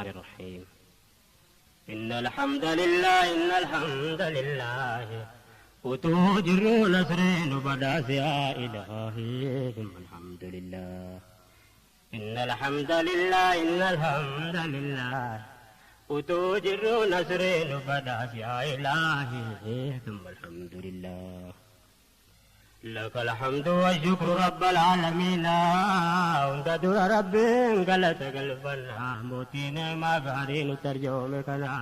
الرحيم. إن الحمد لله إن الحمد لله وتوجر نسرين بداس يا إلهي ثم الحمد لله. إن الحمد لله إن الحمد لله وتوجر نسرين بداس يا إلهي ثم الحمد لله. لك الحمد والشكر رب العالمين وانت دور ربي قلت قلبنا موتينا ما قارين ترجمكنا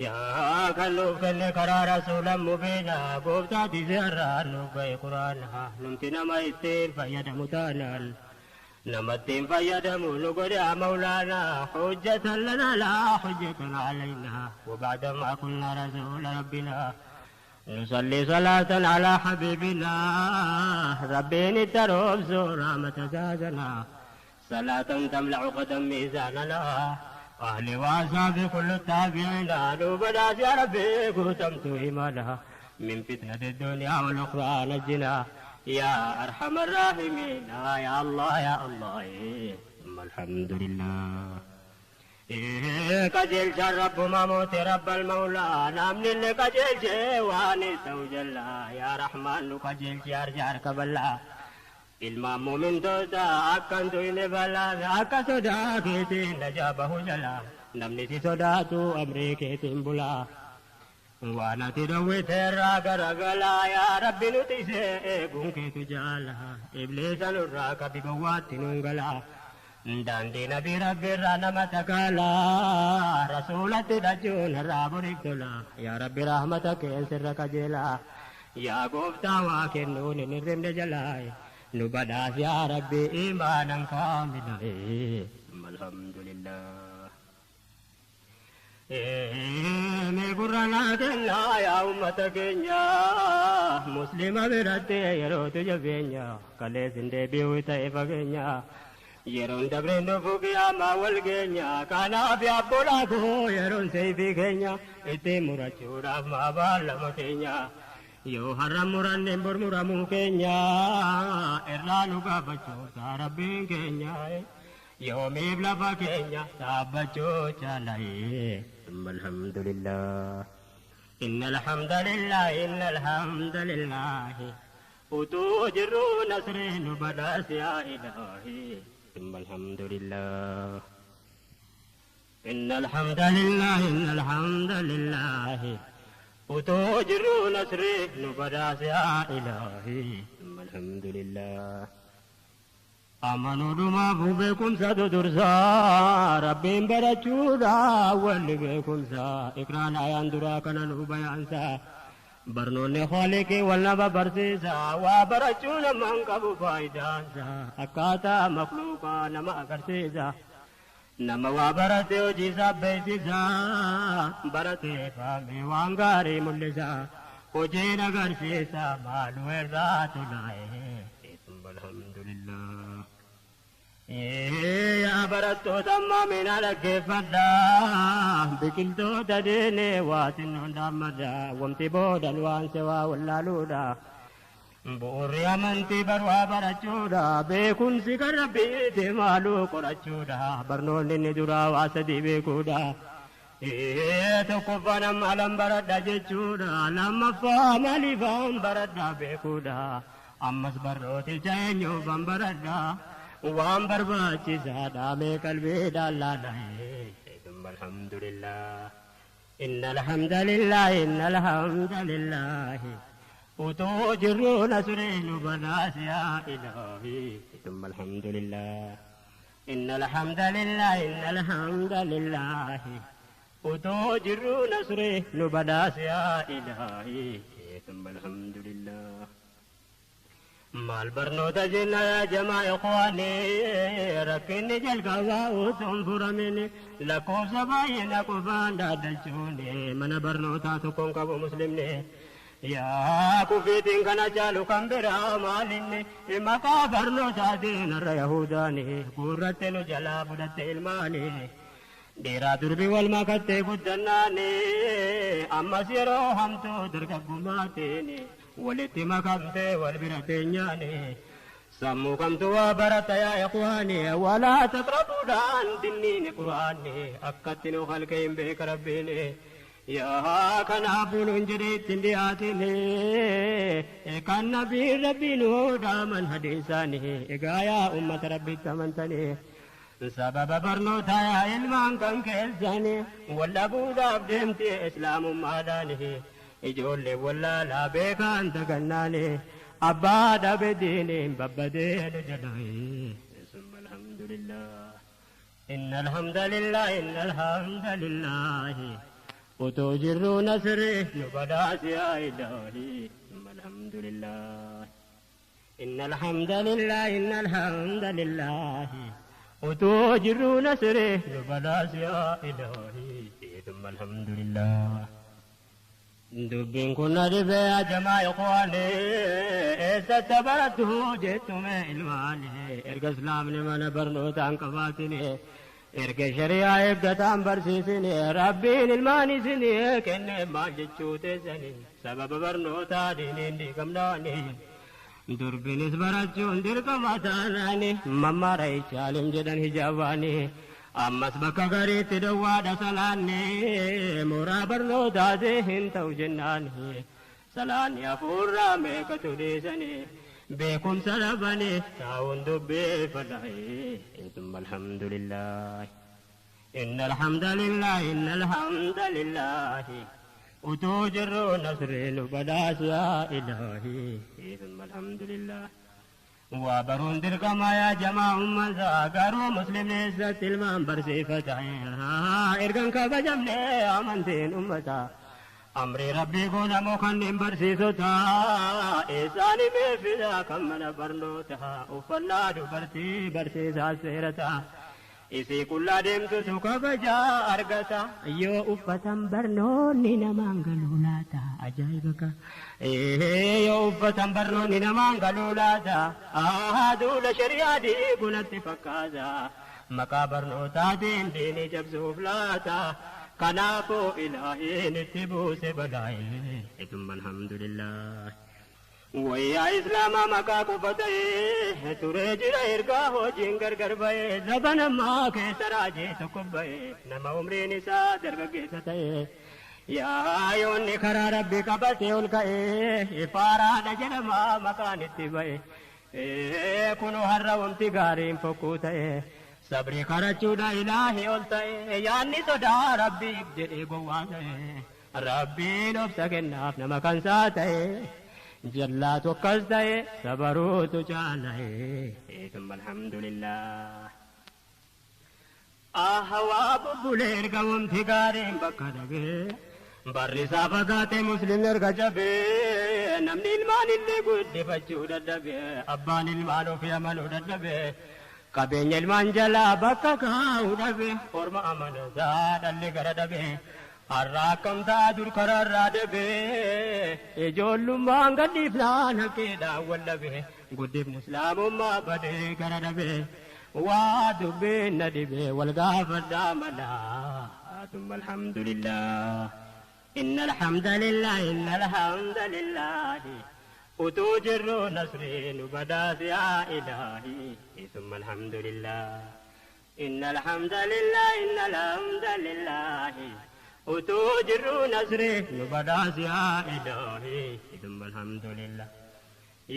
يا كلوب كل كرا رسولا مبينا قبتا تزرى نبي قرآنها نمتنا ما يستير فيد متانا نمتين فيد مولوك يا مولانا حجة لنا لا حجة علينا وبعد ما كنا رسول ربنا نصلي صلاة على حبيبنا ربي تروب زورا متزازنا صلاة تملأ قدم ميزاننا أهل وأصحاب كل التابعين نوبنا يا ربي كتمت إيمانا من فتنة الدنيا والأخرى نجنا يا أرحم الراحمين يا الله يا الله ثم الحمد لله. قجل رب ما موت رب المولى نامن اللي قجل جواني سوجلا يا رحمن قجل جار جار كبلا المام من دودا أكن دوين بلا أكا سودا كيتين نجابه جلا نمني سي سودا تو أمريكي تنبلا وانا تدوي ترى غرغلا يا ربي نتيسي قنكي تجالا إبليس نراك بقوات ننغلا داندي نبي ربي رانا متكالا رسولة دجون رابريكتلا يا ربي رحمتك سرك جلا يا غفتا واكنون نرم جلاي نبداس يا ربي إيمانا كاملا الحمد لله. قرانا كنا يا أمة كنيا مسلمة برتي يروت جبينيا كلي زندي بيوتا إفكنيا yeroon dabreen dhufu qiyaamaa wal keenya kanaaf yaabbolaa koo yeroon seefii keenya itti murachuudhaaf maabaan lama keenya yoo har'a muranneen bor muramuu keenya irraa nu gaafachuuf rabbiin keenya yoomiif lafa keenya dhaabbachuu caala'ee alhamdulillah. Inna alhamdulillah inna alhamdulillah وتوجر نسرين بداس يا إلهي ثم الحمد لله. إن الحمد لله إن الحمد لله وتوجر نسرين بداس يا إلهي ثم الحمد لله. أمنوا دما بكم سد درسا ربي برچودا ولبكم سا إقران آيان درا كنن بيانسا برنون خالق والنبى برسيسا وبرچون من قبو فايدانسا أكاتا مخلوقا نما أكرسيسا نما وبرتو جيسا بيسيسا برتي فامي وانغاري ملسا وجينا غرسيسا مالو الراتناي ثم الحمد لله. يا برتو تمامين على كيف بكلتو تديني واتن دمدا وامتي بودا وان سوا ولا بوريا منتي بروا برچودا بكون سكر بيت مالو قرچودا برنون ندرا واسدي بكودا تكفنا مالم بردا جچودا لما فامالي فام بردا بكودا أمس بروتي جنيو بمبردا وان برباچي زادا میں قلبي ڈالا نہیں ثم الحمد لله. إن الحمد لله إن الحمد لله وتوجر نسرين بناس يا إلهي ثم الحمد لله. إن الحمد لله إن الحمد لله وتوجر نسرين بناس يا إلهي ثم الحمد لله. مال برنوتا جنا يا جماعة إخواني ركني جلقوا وتنفر مني لكو سباينا كفان دادلچوني من برنوتا تكون كبو مسلمني يا كفيتين كنا جالو كمبرا مالني مكا برنوتا دين اليهوداني قرتن جلا بدت الماني ديرا دربي والمكتي قدناني أما سيرو همتو دركب ماتيني ولتي مكانتي والبرتي نياني Sammuu kamtu waa barata yaa ikhwaani walaa taqrabuudhaan dinniin qur'aanni akkatti nu halkee hin beeka rabbiini. Yaa kanaafuu nuun jedhee ittiin dhiyaatini kan nabiin rabbiin dhaaman hadiisaanii egaa yaa ummata rabbitti amantanii. Sababa barnootaa yaa ilmaan kan keessanii wallabuudhaaf deemti islaamummaadhaani ijoollee wallaalaa beekaan tagannaani abbaa dhabe diiniin babbadee jedhanii. Summa alhamdulillah inna alhamdulillah inna alhamdulillah utuu jirru nasri nu badhaasi yaa ilaahi. Summa alhamdulillah inna alhamdulillah inna alhamdulillah utuu jirru nasri nu badhaasi yaa ilaahi. Summa alhamdulillah. Dubbiin kun na dhibee ajamaa ikhwaani eessatti barattu jettume ilmaani erga islaamni mana barnootaan qabaatini erga shari'aa eeggataan barsiisini rabbiin ilmaan isinii kenne maal jechuu teessani sababa barnootaa diiniin diigamnaani durbinis barachuun dirqama taanaani mammaara ichaalim jedhan hijaabaani ammas bakka gariitti dawwaadha salaanni mooraa barnootaati hin ta'u jennaani salaanni hafuurraa meeqatu dhiisanii beekumsa dhabanii taa'uun dubbeeffadhae. Summa alhamdulillah inna alhamdulillah inna alhamdulillah utuu jirru nasri nu badhaasi yaa ilaahi. Summa alhamdulillah. Waa baruun dirqama yaa jamaa ummataa garuu muslimni eessatti ilmaan barsiifata ergan kabajamne amantiin ummataa amri rabbii kun ammoo kanneen barsiisota eessaani meeffisaa kan mana barnootaa uffannaa dubartii barsiisaa seerataa isii qullaa deemtutu kabajaa argata yoo uffatan barnoonni namaan galuu laata ajaa'iba ka yoo uffatan barnoonni namaan galuu laata duula shari'aa diigunatti fakkaata maqaa barnootaatiin diinii cabsuuf laata kanaafuu ilaahiin itti buuse balaa'ee. Summa alhamdulillah. Wayyaa islaamaa maqaa qofa ta'ee turee jira ergaa hojiin gargar ba'ee zabana ammaa keessa raajii tokko ba'ee nama umriin isaa dargaggeessa ta'ee yaa yoonni karaa rabbi qabatee ol ka'ee ifaaraadha jedhama maqaan itti ba'e kunoo har'a wanti gaariin fokkuu ta'ee sabrii karachuudha ilaahi ol ta'e yaanni sodaa rabbiif jedhee gowwaa ta'e rabbiin obsa kennaaf nama kansaa ta'e. Jallaatu akkas ta'e sabaruutu caala'e. Summa alhamdulillah. Hawaa bubbulee erga wanti gaariin bakka dhabee barri isaa fagaate muslimni erga jabee namni ilmaan illee guddifachuu dadhabee abbaan ilmaan ofii amanuu dadhabee qabeenya ilmaan jalaa bakka kaa'uu dhabee orma amanataa dhalli gara dhabee. Har'a akkam ta'a dur karaarraa dhabee ijoollummaan gadhiifnaan haqeedhaan wallabee guddifni islaamummaa badee gara dhabee waa dubbiin na dhibee wal gaafadhaa malaa. Summa alhamdulillah inna alhamdulillah inna alhamdulillah utuu jirru nasri nu badhaasi yaa ilaahi. Summa alhamdulillah inna alhamdulillah inna alhamdulillah utuu jirru nasri nu badhaasi yaa ilaahi. Summa alhamdulillah.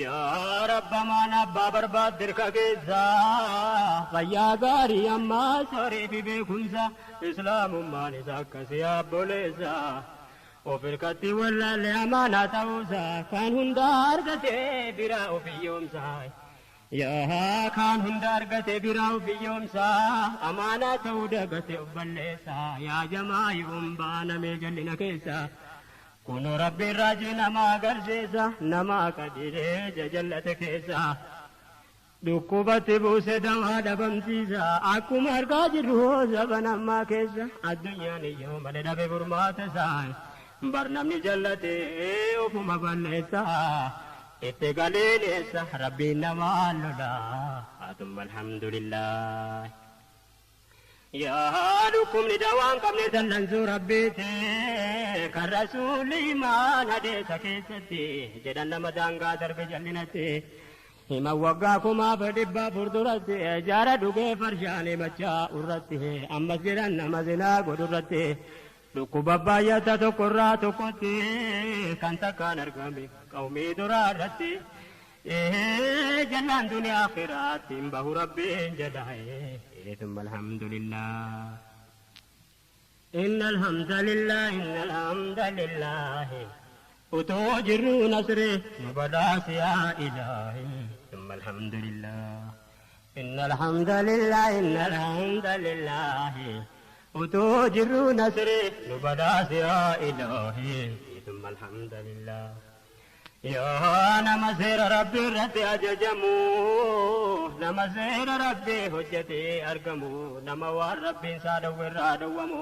Yaa Rabba maan abbaa barbaad dirqa keessaa fayyaa gaarii ammaa sorii fi beekumsa islaamummaan isa akkasii abboleessa of hirkatti wallaalee amaanaa ta'uusaa kan hunda argatee biraa of hiyyoomsaa yaa kan hunda argatee biraa of hiyyoomsaa amaanaa ta'uu dagatee of balleessaa yaa jamaa yoom baanamee jal'ina keessaa. Kunoo rabbiin raajii nama agarsiisa nama qajeelee jajallate keessa dhukkubatti buuse dawaa dhabamsiisa akkuma argaa jirru zaban ammaa keessa addunyaan iyyuu malee dhabe furmaata isaa bar namni jallate ofuma balleessa itti galeeleessa rabbiin namaa lola. Summa alhamdulillah. Yaa dhukkubni dawaan qabne dallansuu rabbiiti kan rasuulli imaan hadeessa keessatti jedhan nama daangaa darbe jallinatti. Hima waggaa 1400 duratti jaara dhugee farshaan himachaa irratti ammas jedhan nama zinaa godhurratti dhukkuba baay'ata tokkorraa tokkotti kan takkaan argame qawmii duraa irratti jallaan duniyaa akhiraatti hin bahu rabbiin jedhae. Thumma alhamdulillah. Inna alhamdulillah inna alhamdulillah utuu jirru nasri nu badhaasi yaa ilaahi. Thumma alhamdulillah. Inna alhamdulillah inna alhamdulillah utuu jirru nasri nu badhaasi yaa ilaahi. Thumma alhamdulillah. Yaa nama seera rabbi irratti ajajamu, nama seera rabbi hojjetee argamu, nama waan rabbiin isaa dhowwe irraa dhowwamu.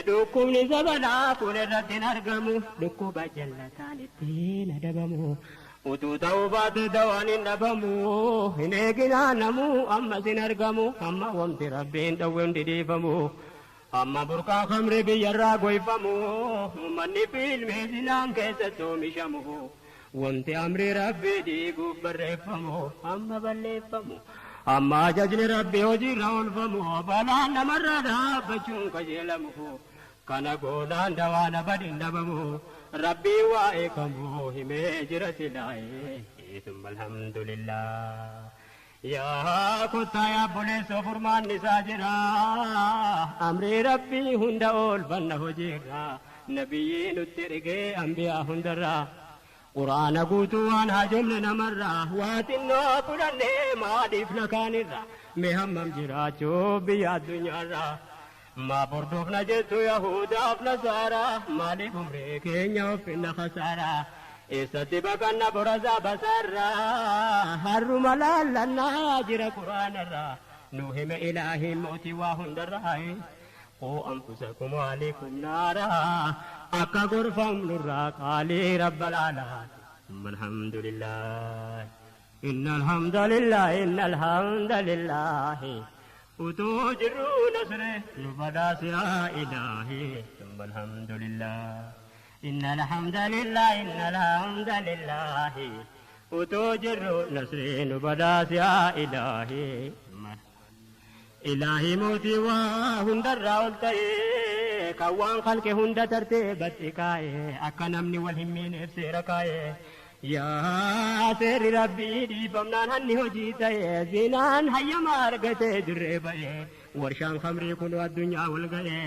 Dhukkubni sabanaa kun irratti hin argamu, dhukkuba jallataan ittiin adabamu. Utuu ta'uu baate dawaan hin dhabamu, hin eeginaa namuu ammas hin argamu, amma wanti rabbiin dhowwe hundi dhiifamu. Amma burqaa khamri biyyarraa goyfamu, manni fiilmii zinaan keessatti oomishamu. Wanti amri rabbii diiguuf barreeffamu, amma balleeffamu. Amma ajajni rabbii hojiirra oolfamu, balaan namarra dhaabbachuun qajeelamu. Kana goonaan dawaan abadin dhabamu, rabbii waa'ee kamuu himee jira silaa'ee. Thumma alhamdulillah. Yaa kottaa yaa obboleessoo furmaanni isaa jira. Amrii rabbii hunda oolfanna hojiirra. Nabiyyi nutti ergee ambiyaa hundarraa. Quraana guutuu waan haajomne namarraa. Waa xinnoo fudhannee maaliif lakaanirra. Mee hammam jiraachuu biyya addunyaarraa. Maa hordofna jettu Yahudaaf Nasaaraa. Maaliif umrii keenya ofinna khasaaraa. Eessatti baqanna borasaa basarraa. Harruma laallannaa jira quraanarraa. Nu hime ilaahiin mootii waa hundarraa. Quu anfusakum wa ahliikum naaraa. Akka gorfamnurraa qaalii rabbal aalaa. Alhamdulillah. Inna alhamdulillah inna alhamdulillah. Utuu jirru nasre nu badhaasi yaa ilaahi. Alhamdulillah. Inna alhamdulillah inna alhamdulillah. Utuu jirru nasri nu badhaasi yaa ilaahi. Ilaahi mootii waa hundarraa ol ta'e, kan waan khalqe hunda tartiibatti kaa'e, akka namni wal hin miineef seera kaa'e. Yaa seerri rabbii dhiifamnaan hanni hojii ta'e, zinaan hayyama argate dirree ba'e, warshaan khamrii kun addunyaa wal ga'e.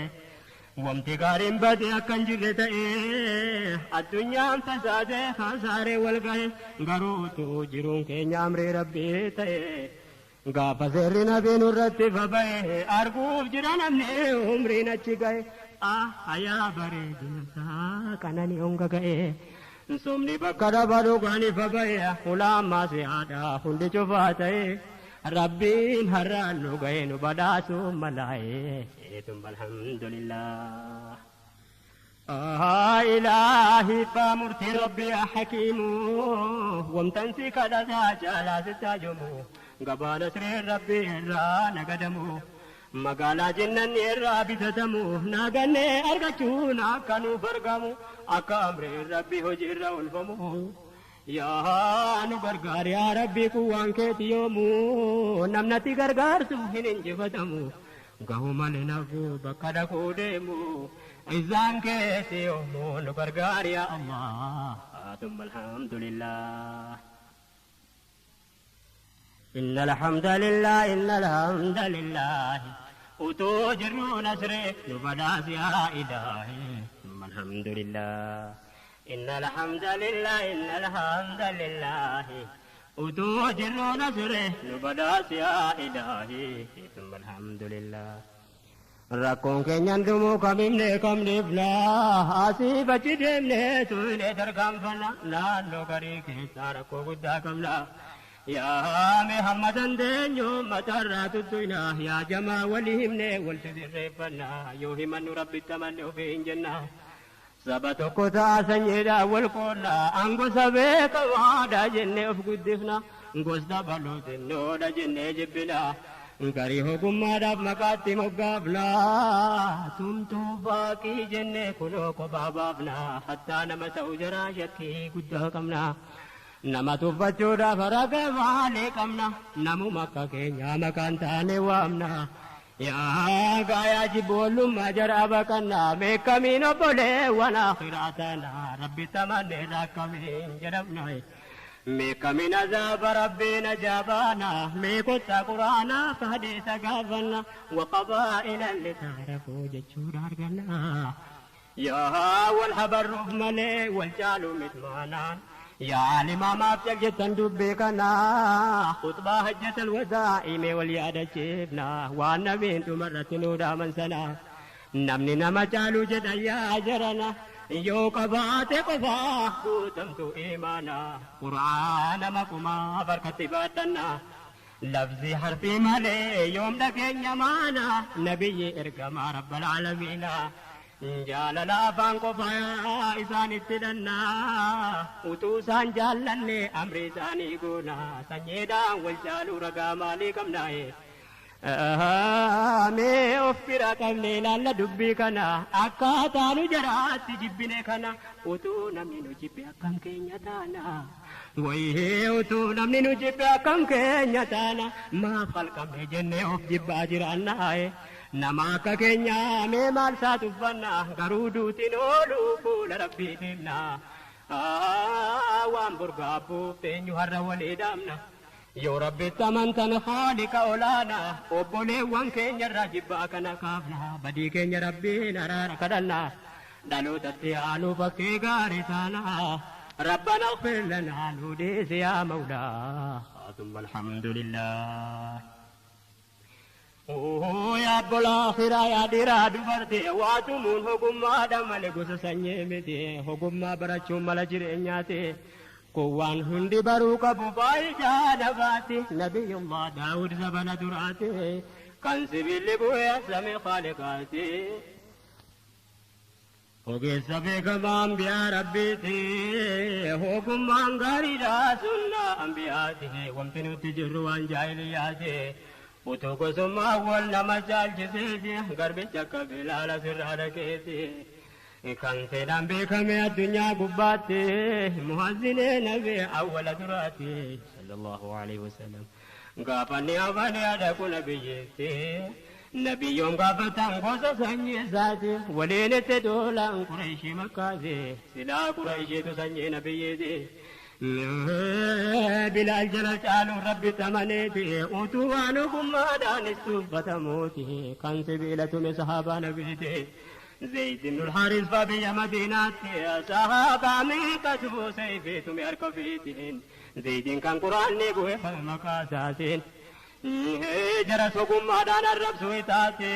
Wanti gaariin bade akka hin jirre ta'e, addunyaan fasaadee khasaaree wal ga'e, garuu utuu jiruun keenya amrii rabbii ta'e. Gaafa seerri nabii nurratti baba'e, arguuf jira namni umriin achi ga'e. Ayaa bareedina isaa qananii honga ga'e. Somni bakka dhaba dhugaanii baba'e, ulaan maasiyaadha hundi cufaa ta'e. Rabbiin har'aan nu ga'e nu badhaasuu malaa'e. Thumma alhamdulillah. Ilaahi murtii rabbii hakiimu, wamtansi kadhataa caalaa sitti jomu. Gabaa nasreen rabbii irraa nagadamu. Magaalaa jennanni irraa bitatamu. Nagannee argachuun akka nuuf argamu. Akka amreen rabbii hojiirra oolfamu. Yaa nu gargaar yaa rabbii kun waan keeti yoomu. Namnatti gargaarsu hin injifatamu. Gahu malee nafuu bakka dhaquu deemu. Izzaan keeti yoomu nu gargaar yaa Allah. Thumma alhamdulillah. Inna alhamdulillah inna alhamdulillah. Utuu jirru nasri nu badhaasi yaa ilaahi. Thumma alhamdulillah. Inna alhamdulillah inna alhamdulillah. Utuu jirru nasri nu badhaasi yaa ilaahi. Thumma alhamdulillah. Rakkoon keenyan dhumuu kamimne kamniifna. Asii achi deemnee tuyne tarkaanfanna. Naannoo garii keessaa rakkoo guddaa qabna. Yaa mee hamma dandeenyu mataarraa tuttuyna. Yaa jamaa walii himne wal sirreeffanna. Yoo himannu rabbitti amanne ofii hin jenna. Saba tokko ta'a sanyiidhaan wal qoonna. Angosa beekamaadha jennee of guddifna. Gosta baluu xinnoodha jennee jibbina. Garii ogummaadhaaf maqaatti moggaafna. Tumtuu baaqii jennee kunoo kophaa baafna. Hattaa nama ta'u jaraa shakkii guddaa qabna. Nama tuffachuudhaaf ragaa maalii qabna? Namuma akka keenyaa maqaan taane waamna. Yaa gaayaa jibboolummaa jara baqannaa meeqamiin obboleewwan akhiraa taana rabbi tamannee rakkamiin jedhamna. Meeqamiin azaaba rabbiin ajaabaana meeqota quraanaa hadiisa gaafanna waqabaa'ila litaarafuu jechuudha arganna. Yaa wal habarruuf malee wal caalu mitmaanaan. Yaa alimaamaaf jaljettan dubbii kana khutbaa hajjatal wadaa'i mee wal yaadachiifna waan nabiin dhumarratti nuu dhaaman sana. Namni nama caalu jedhan yaa jarana yoo qabaate qofaa guutamtu imaana quraana maqumaa barkatti baadhanna. Lafzi harfii malee yoom dhageenya maana nabiyyi ergamaa rabbal aalamiina. Jaalala afaan qofaa isaanitti hidhannaa utuu isaan jaallanne amri isaanii goona sanyiidhaan wal caaluu ragaa maalii qabnaaye. Mee of bira qabne ilaalla dubbii kana akkaataa nu jaraatti jibbine kana utuu namni nu jibbe akkam keenya taana. Wayii utuu namni nu jibbe akkam keenya taana maaf halqamne jennee of jibbaa jiraannaaye. Nama akka keenyaa mee maal isaa tuffanna garuu duutiin oolu fuula rabbii deemna. Waan burgaabbuuf eenyu har'a walii dhaamna. Yoo rabbitti amantan haaliqa olaana obboleewwan keenya irraa jibbaa kana kaafna badii keenya rabbiin araara kadhanna. Dhalootatti aanuu fakkii gaarii taana. Rabbana ighfir lanaa nu dhiisi yaa mawlaa. Thumma alhamdulillah. Yaa obbolaa akhiraa yaa dhiiraa dubartii waa tumuun ogummaadha malee gosa sanyii miti ogummaa barachuun mala jireenyaati. Kun waan hundi baruu qabu faayidaa nafaati nabiyyummaa Daawud zabana duraati kan sibiilli bu'ee samii khaaliqaati. Ogeessa beekamaa ambiyaa rabbiiti ogummaan gaariidha sunnaa ambiyaati wanti nuti jirru waan jaahiliyyaati. Utuu gosummaa wal nama caalchiseeti garbicha akka bilaala sirraa dhaqeeti. Kan seenaan beekame addunyaa gubbaatti muhazzinee nabi awwala duraati sallallahu alaihi wasallam. Gaafanni afaan yaada kun biyyeetti nabiyyoon gaafatan gosa sanyii isaati waliin itti duulaan Qureeshii makkaati silaa Qureeshiitu sanyii nabiyyeeti. Bilaal jala caaluun rabbi tamaneeti utuu waan ogummaadhaanis tuffatamuuti kan sibiila tume sahaabaa nabiiti. Zayd ibn al-Haris fa biyya Madiinaatti sahaabaa meeqatu sayfii tume harka ofiitiin Zaydiin kan quraanni bu'e maqaa isaatiin. Jara ogummaadhaan arrabsuu taate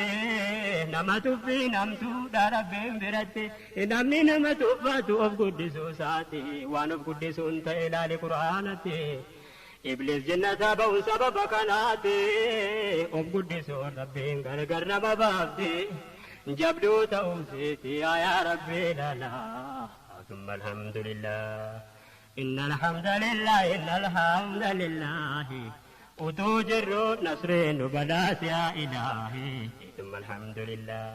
nama tuffii namtuudha rabbiin biratti namni nama tuffatu of guddisuu isaati waan of guddisuun ta'e ilaali quraanatti. Iblis jannata ba'uun sababa kanaati of guddisuun rabbiin gargar nama baafti jabduu ta'uu seeti yaa rabbi ilaalaa. Thumma alhamdulillah inna alhamdulillah inna alhamdulillah. Utuu jirru nasriin nu badhaase yaa ilaahi. Thumma alhamdulillah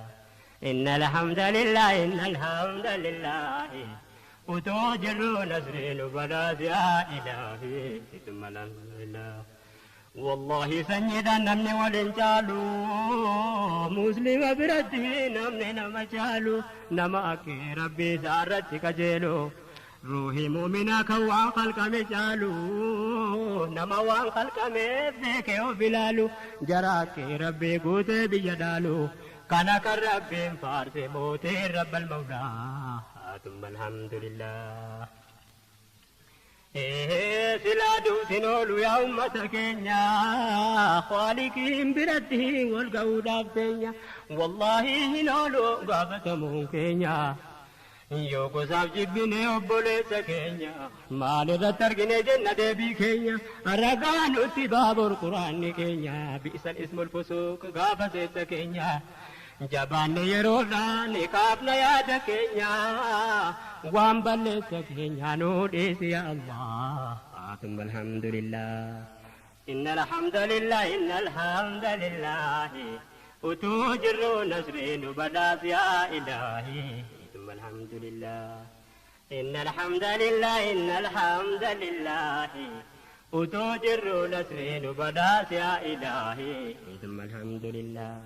inna alhamdulillah inna alhamdulillah. Utuu jirru nasriin nu badhaase yaa ilaahi. Thumma alhamdulillah. Wallahi sanyiidhaan namni waliin caalu muslima biratti namni nama caalu nama akka rabbii isaa irratti qajeelu. Ruuhi muuminaa kan waan khalqame caalu nama waan khalqameef beekee of ilaalu jara akka rabbii guutee biyya dhaalu kana kan rabbiin faarse mootee rabbal mawlaa. Thumma alhamdulillah. Silaa duutiin oolu yaa uummata keenya khaaliqiin biratti wal ga'uudhaaf teenya wallaahi hin oolu gaafatamuun keenya. Yoo gosaaf jibbine obboleessa keenya maalirratti argine jenna deebii keenya ragaa nutti baabur quraanni keenya bi'sal ismul fusuuq gaafa seessa keenya jabaanne yeroodhaan kaafna yaada keenya waan balleessa keenya nuu dhiisi yaa Allah. Thumma alhamdulillah inna alhamdulillah inna alhamdulillah utuu jirru nasrii nu badhaas yaa ilaahi. Alhamdulillah إن الحمد لله إن الحمد لله وتوجر نسرين بداس يا إلهي ثم الحمد لله.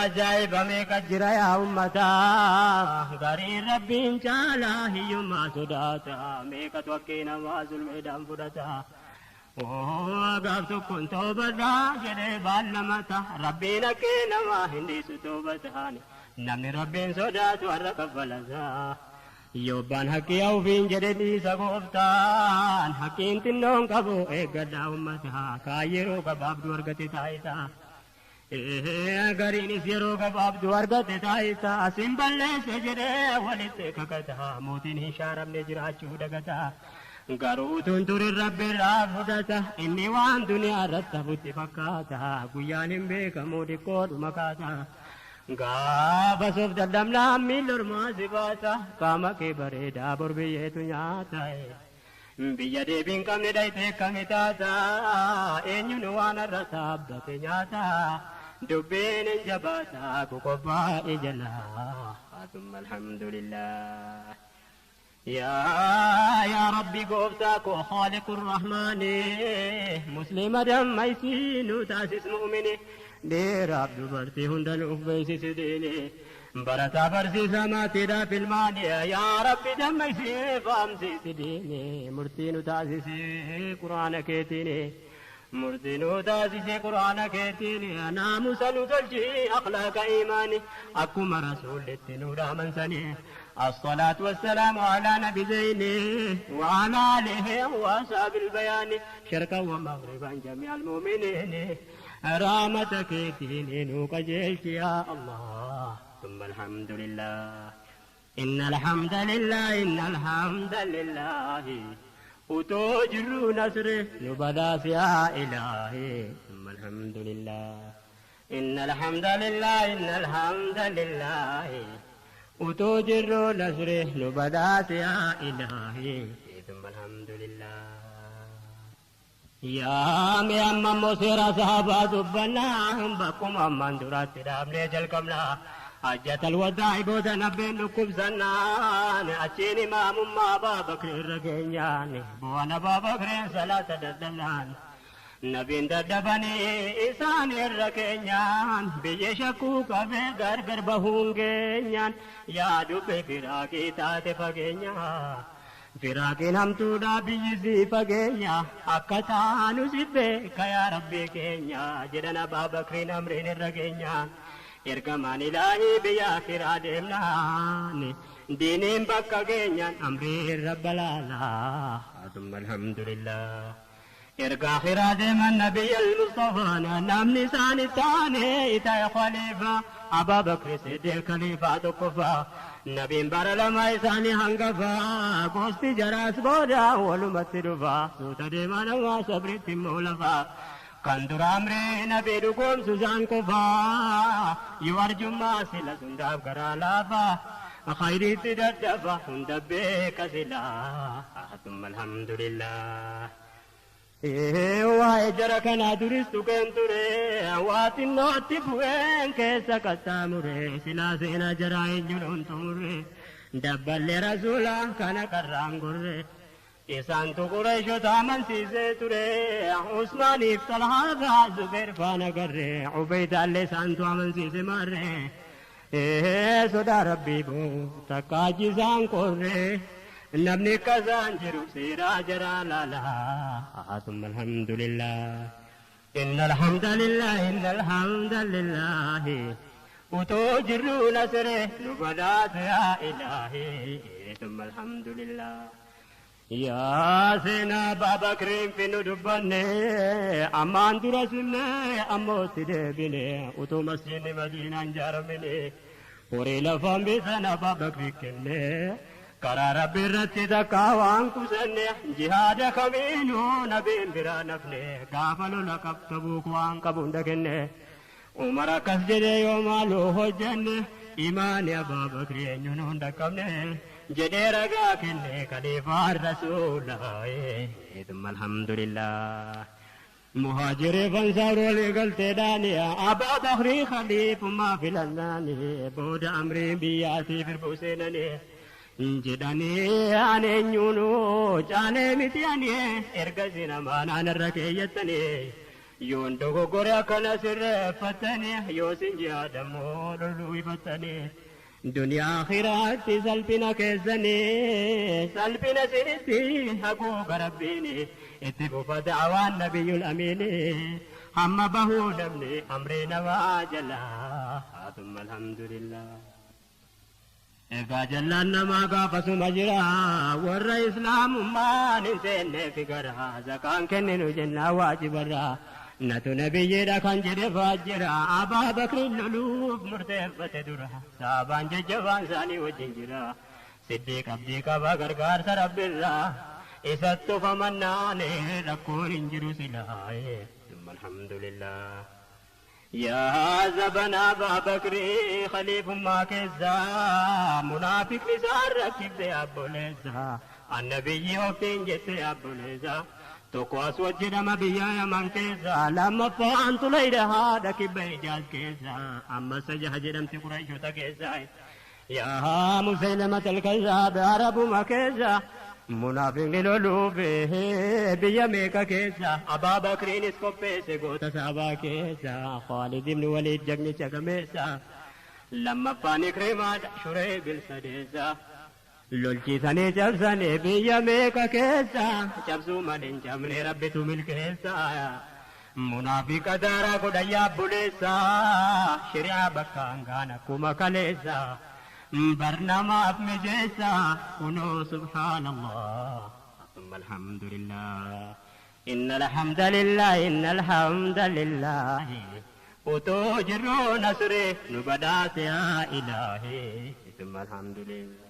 أجايب ميك جرا يا أمتا غري ربي إن شاء يما سداتا ميك توكينا وازل ميدان فدتا قابت كنت بدا جري بالمتا ربي نكينا ما هندي ستوبتاني نمني ربي سدات ورقب فلزا يوبان حقي أو فين جري سقوفتان حقين تنون قبو إيقدا أمتا كايرو قباب دورغتي تايتا gariinis yeroo gabaabduu argate taayitaa sin balleesse jedhee walitti kakata mootiin hin shaaramne jiraachuu dagata garuu utuun turin rabbi irraa fudhata inni waan duniyaa irratti hafutti fakkaata guyyaan hin beekamu xiqqoodhuma kaata gaafa soof dadhabnaan miilli ormaa si baasa qaama kee bareedaa bor biyyeetu nyaata. Biyya deebiin qabne dhayitee kami taata eenyuun waan irra dhaabbate nyaata dubbiin hin jabaata qoqophaa'e jalaa ثم الحمد لله. يا ربي gooftaa koo خالق الرحمن مسلم dammaysiinu taasis mu'mini dhiiraaf dubartii hunda nuuf beeksisi diini barataa barsiisaa maatiidhaaf ilmaani yaa rabbi dammaysii faamsiisi diini murtii nu taasisi quraana keetiini murtii nu taasisi quraana keetiini naamusa nu tolchi akhlaaqa iimaani akkuma rasuulitti nu dhaamansanii الصلاة والسلام على نبي زيني وعلى آله وأصحاب البيان شرقا ومغربا جميع المؤمنين رحمتك ديني نوكجلت يا الله ثم الحمد لله. إن الحمد لله إن الحمد لله وتوجر نصره نبدا يا إلهي ثم الحمد لله. إن الحمد لله إن الحمد لله وتوجر نصره نبدا يا إلهي ثم الحمد لله. يا أمي مسيرة صحابة دبنا بكم أمان درات دامني جلكمنا حجة الوداع بودا نبين كبزنان أتيني ما مما بابكر الرجيان بوانا بابكر صلاة ددلان نبين ددبني إسان الرجيان بيشكوك في غرغر بهونجيان يا دوب فراقي تاتي فجيان firaaqiin hamtuudha biyyi si fageenya akka taanu si beeka yaa rabbi keenya jedhan Abbaa Bakriin amriin irra keenya ergamaan ilaahii biyya akiraa deemnaan diiniin bakka keenyaan amriin rabba laalaa ثم الحمد لله. erga akiraa deeman nabiyya al-Mustafaan namni isaanii taane ta'e khaliifaa Abbaa Bakri Siddiq khaliifaa tokkoffaa nabiin bara lama isaanii hangafaa gosti jaraas booda walumatti dhufaa suuta deemaa namaa sabritti immoo lafaa kan dura amree nabii dhugoomsu isaan qofaa yoo arjummaa sila sundaaf garaa laafaa khayriitti daddafa hunda beeka silaa ثم الحمد لله. waa'ee jara kanaa duris tuqeen ture waa xinnootti bu'een keessa qaxxaamure silaa seenaa jaraa eenyuun xumurre dabballee rasuulaa kana qarraan gorre isaantu qureeshota amansiisee ture Usmaaniif Talhaa Zubeer faana garre Ubeydaallee isaantu amansiise marre sodaa rabbii boo takka ajjisaan qorre namni kasaan jiru seeraa jaraa laalaa ثم الحمد لله. إن الحمد لله إن الحمد لله وتوجر نصره نبدات يا إلهي ثم الحمد لله. يا سينا بابا كريم في ندبني أمان درسنا أموت دبني وتو مسجد مدينة جرمني وريلا فام بسنا بابا كريم karaa rabbi irratti takka waan kusanne jihaada kamiinuu nabiin biraa nafne gaafa lola qabtabuuk waan qabu hunda kenne Umar akkas jedhee yoo maaloo hojjenne imaani Abbaa Bakri eenyuun hunda qabne jedhee ragaa kenne khaliifaan rasuulaa ثم الحمد لله. Muhaajiree fansaar walii galteedhaani Abaa Bakrii khaliifummaa filannaani booda amriin biyyaatiif irbuu seenanii jedhanii ani eenyuunuu caalee miti ani ergasii namaan anarra keeyyattanii yoon dogoggore akkana sirreeffattanii yoo sin jihaadammoo loluu ifattanii duniyaa akhiraatti salphina keessanii salphina sinitti haguuga rabbiini itti fufa da'awaan nabiyyul amiini hamma bahuu namni amrii namaa jalaa thumma alhamdulillah. Egaa jallaan namaa gaafasuma jira warra islaamummaan hin seenneef gara zakaan kenninu jennaa waajibarra natu nabiyyiidha kan jedhe faajjira Abaa Bakriin loluuf murteeffate dura saabaan jajjabaan isaanii wajjin jira Siddiiq abdii qaba gargaarsa rabbirraa isatti ufamannaan rakkoon hin jiru silaa thumma alhamdulillah. Yaa zabana Abaa Bakrii khaliifummaa keessaa munaafiqni isaan rakkifte abboleessa annabiyyi ofiin jette abboleessa tokko Aswad jedhama biyya Yaman keessa lammaffaan Tulayda haadha kibba Hijaaz keessa amma Sajaha jedhamti Qurayshoota keessa yaa Musaylamat al-Kazzaab Arabuma keessa munaafiqni loluuf biyya meeqa keessa Abaa Bakriinis qopheesse goota saabaa keessa Khaalid ibn Waliid jagnicha gameessa lammaffaan Ikrimaadha Shureebil sadeessa lolchiisanii cabsanii biyya meeqa keessa cabsuu malee hin cabne rabbitu milkeessa munaafiqa daaraa godhan yaabbuleessa shari'aa bakka hangaan akkuma kaleessa barnamaaf mijeessa kunoo subhaanallah thumma alhamdulillah inna alhamdulillah inna alhamdulillah utoo jirruu nasree nu badhaase yaa ilaahi thumma alhamdulillah.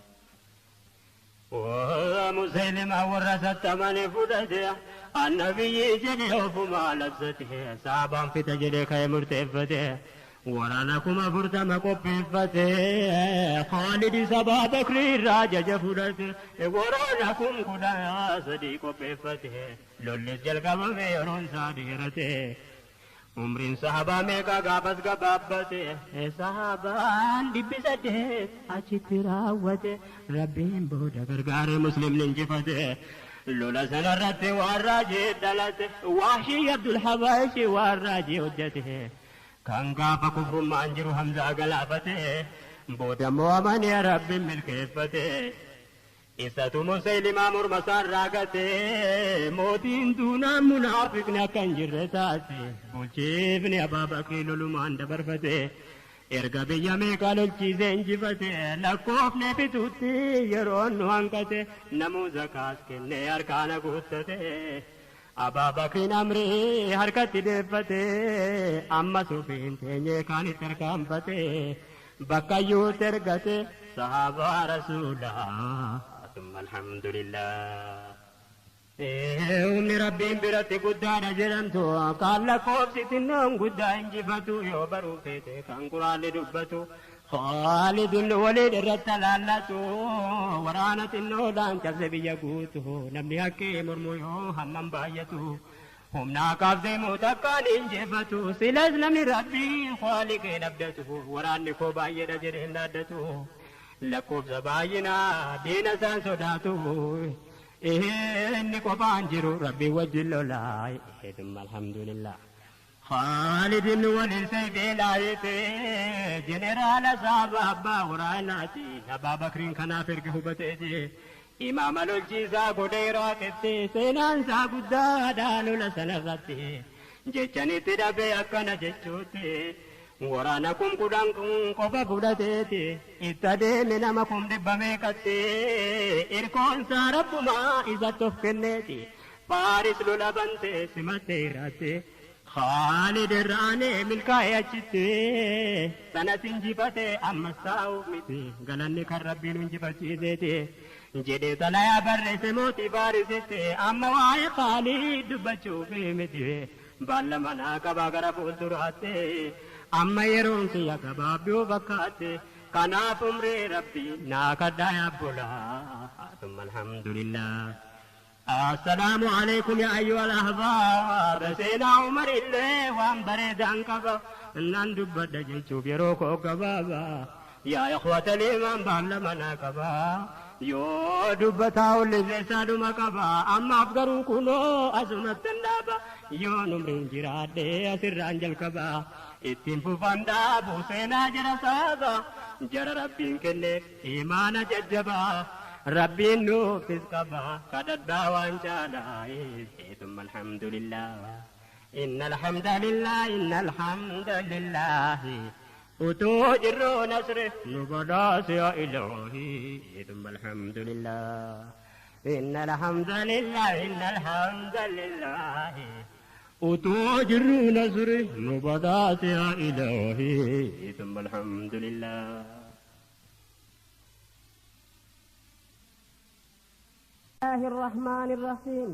ومسلمة ورثت من فدته النبي جل وفما لبسته صعبا في تجلك مرتفته ورانا كما فرتما قفته خالد سبا بكر راجا جفرته ورانا كم كدا صديق قفته لولس جلقم ميرون صادرته umriin sahabaa meeqa gaafas gabaabbate sahabaan dhibbi saddeet achitti raawwate rabbiin booda gargaare muslimni injifate lola sanarratti waan raajii dhalate waashii Abdul Habaashi waan raajii hojjete kan gaafa kufrummaan jiru Hamzaa galaafate booda immoo amanee rabbiin milkeeffate isatu Musaylimaa morma isaan raagate mootiin duunaan munaafiqni akka hin jirre taate bulchiifni Abaa Bakrii lolumaan dabarfate erga biyya meeqa lolchiisee injifate lakkoofne bituutti yeroon nu hanqate namuu zakaas kennee harkaana guuttate Abaa Bakriin amrii harkatti deeffate amma suufiin teenyee kaanitti harkaanfate bakka iyyuutti ergate sahaabaa rasuulaa ثم الحمد لله. Humni rabbiin biratti guddaadha jedhamtu kan lakkoofsi xinnoon guddaa injifatu yoo baruu feete kan quraanni dubbatu Khaalidun Waliid irratti alaallatu waraana xinnoodhaan cabse biyya guutu namni haqqee mormu yoo hammam baay'atu humnaa kaaf deemu takkaan injifatu silas namni rabbiin Khaaliqeen abdatu waraanni koo baay'eedha jedhee hin dhaaddatu lakkoofsa baay'inaa diina isaan sodaatu inni qophaan jiru rabbiin wajjin lolaa thumma alhamdulillah. Khaalid ibn Waliid sayfii laayite jeneraala saaba abbaa waraanaati Abaa Bakriin kanaaf erga hubateeti imaama lolchiisaa godhee Iraaqitti seenaan isaa guddaadha lola sanarratti jechanitti dhabee akkana jechuutti waraana kum kudhan kun qofa fudhateeti itti adeeme nama kum dhibba meeqatti irkoonsaa rabbumaa isatti of kenneeti Faaris lola bantee simattee irratti Khaalid irraanee milkaa'ee achitti sanas injifatee ammas taa'uuf miti galanni kan rabbiin injifachiiseeti jedhee xalayaa barreesse mootii Faarisitti amma waa'ee Khaalid dubbachuuf miti baalla manaa qabaa gara fuulduraatti amma yeroon kiyya gabaabduu fakkaate kanaaf umrii rabbii naa kadhaa yaabbolaa thumma alhamdulillah. السلام عليكم يا أيها الأحباب سيدنا عمر اللي وان بريد أنكبا نان دبت جيتشوف يروكو كبابا يا إخوة الإيمان بعلمنا كبا يو دبتاو اللي سادو مكبا أما أفقروا كنو أزمة النابا يو نمرين جرادي أسر أنجل كبا ittiin fufan dhaabu seenaa jara saaba jara rabbiin kenne imaana jajjabaa rabbiin nuufis qaba kadhadhaa waan caalaa ثم الحمد لله إن الحمد لله إن الحمد لله وتوجر نصره نبراس يا إلهي ثم الحمد لله إن الحمد لله إن الحمد لله وتوجر نصره نبضات يا إلهي ثم الحمد لله. الله الرحمن الرحيم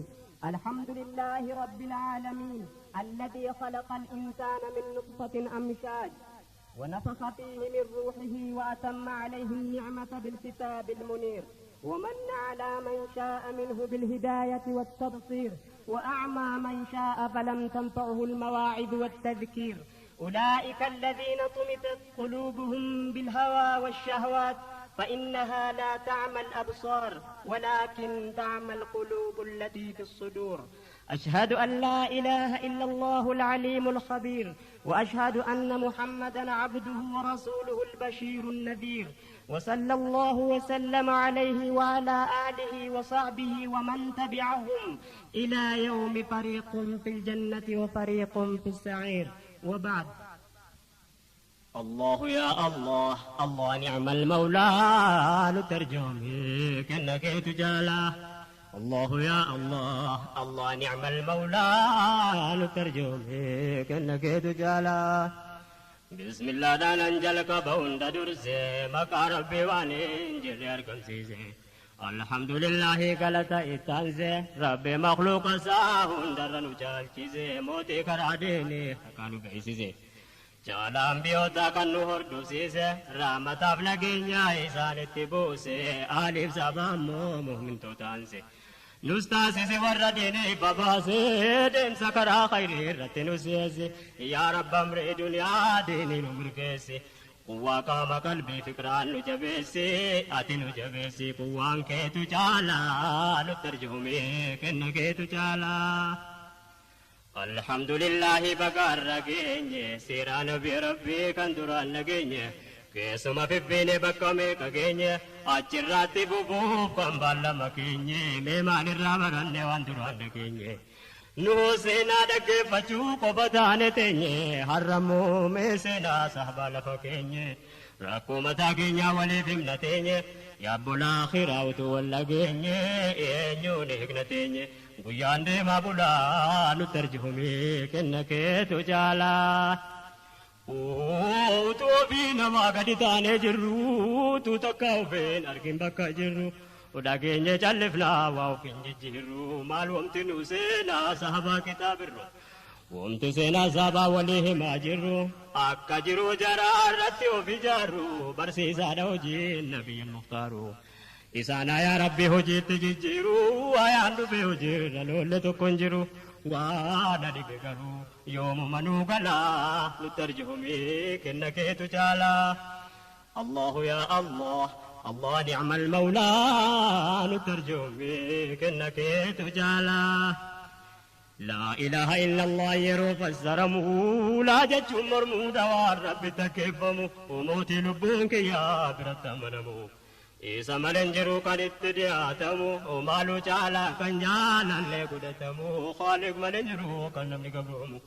الحمد لله رب العالمين الذي خلق الإنسان من نطفة أمشاج ونفخ فيه من روحه وأتم عليه النعمة بالكتاب المنير ومن على من شاء منه بالهداية والتبصير وأعمى من شاء فلم تنفعه المواعظ والتذكير أولئك الذين طمست قلوبهم بالهوى والشهوات فإنها لا تعمى الأبصار ولكن تعمى القلوب التي في الصدور. أشهد أن لا إله إلا الله العليم الخبير وأشهد أن محمدا عبده ورسوله البشير النذير وصلى الله وسلم عليه وعلى آله وصحبه ومن تبعهم إلى يوم فريق في الجنة وفريق في السعير. وبعد. الله يا الله الله نعم المولى نترجمك إنك تجالا. الله يا الله الله نعم المولى نترجمك إنك تجالا. بسم الله دانجلك بوند درسي مكا ربي وانجل يركن سيسي الحمد لله قالت إتانزي ربي مخلوق ساهون درنو جالچيزي موتي كراديني حقانو بيسيزي جالان بيوتا كنو هردوسيسي رحمتاف نگينيا إسانتي بوسي آلف سابامو مؤمن توتانسي نستاسيسي ورديني باباسي دين سكرا خيري رتنو سيسي يا رب أمري دنيا ديني نمركيسي قوة قام قلبي فكران نجبسي أتي نجبسي قوان كيتو جالا نترجمي كن كيتو جالا. الحمد لله بقار رجيني سيران بربي كان دران نجيني كيسما في بيني بكمي كجيني أجراتي بوبو كم بالا مكيني ممان الرابران وان دران نجيني نو سينا دك فچو کو بدانے تینی حرمو میں سینا صحابہ لفکینی رکو متا گینیا ولی فیم نتینی یا بولا خیراوتو ولگینی اینیو نہگنتینی گویان دے ما بولا نو ترجمے کنکے تو جالا او تو بھی نما گدی تانے جرو تو تکاو بین ارگن بکا جرو وداگینye callifna waa ofiin jijjiirru maal wamti nu seenaa sahabaa kitaabirru wamti seenaa sahabaa walii himaa jirru akka jiru jaraa irratti of ijaarru barsiisaadha hojiin nabiyyin muhtaaru isaan ayaa rabbi hojiitti jijjiiru ayaan dhufe hojiirra loolle tokko hin jiru waan dhibe garuu yoomuma nuu galaa nutti arjumee kenna keetu caalaa. الله يا الله الله نعم المولى نترجمك إنك تجالا. لا إله إلا الله يروف الزرمو لا جج مرمود والرب تكفمو وموت لبونك يا برت منمو إذا ملنجرو كان اتدياتمو ومالو جالا كنجالا لقدتمو خالق ملنجرو كان نملك برومو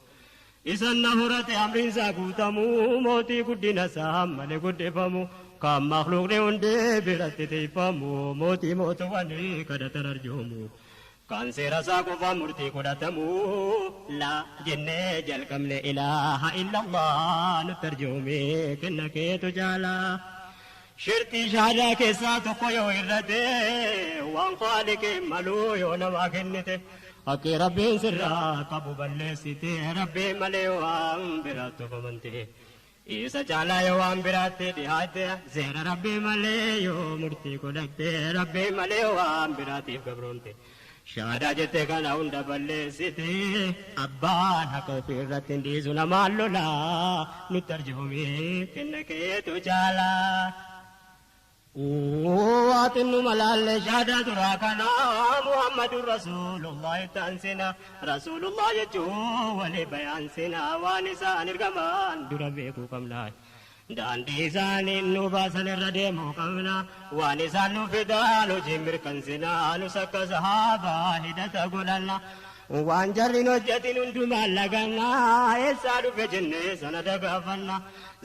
إذا نهرت أمرين ساقوتمو موتي قدنا سام ملقدفمو كم مخلوق لوندي برت تيفمو موتي موت واني كدتر أرجومو كان سيرا ساقوفا مرتي قدتمو لا جنة جلكم لا إله إلا الله نترجمي كنك تجالا. شرطي شهادة كيسا تقويو إردي وان خالق ملو يونما كنتي أكي ربي سرا قبو بلسيتي ربي ملي وان براتو فمنتي إيسا چالا يوان براتي دهاتي زير ربي ملي يو مرتي قدتي ربي ملي وان براتي قبرونتي Shahaadaa jettee kana hunda balleessite abbaan haqa ofii irratti hin dhiisu namaan lolaa nutti arjoomee kenna keetu caalaa. Waaxinnu malaallee shahaadaa duraa kana Muhammadu Rasuulullah taansina Rasuulullah jechuun walii bayaansina waan isaan ergamaan dura beekuu qabna. Daandii isaanii nu baasan irra deemuu qabna waan isaan nu fidaan hojii mirkansina nus akka sahaabaa hidhata godhanna. Waan jarri hojjetin hundumaan laganna eessaa dhufe jennee sana dagaafanna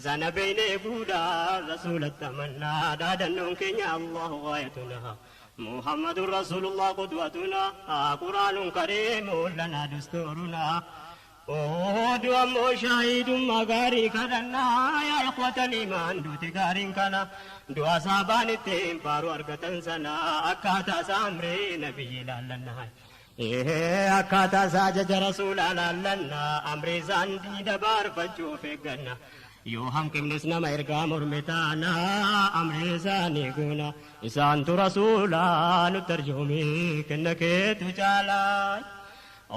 sana beeynee guudaa rasuulatti amanna dhaadannoon keenya Allahu gaayatuna. Muhammadu Rasuulullah qudwatuna Quraanun kariimun lana dastuuruna. Odu ammoo shaahidummaa gaarii kadhannaa yaa ikhwatan imaan duuti gaariin kana du'a saabaan ittiin faaruu argatan sana akkaataa isaa amrii nabiyyi ilaallannaa. Akkaataa isaa ajaja rasuulaa ilaallannaa amrii isaan diida baarfachuuf eegganna. Yoo hanqifnes nama ergaa morme taana amrii isaanii goona isaantu rasuulaa nutti arjoomee kenna keetu caalaa.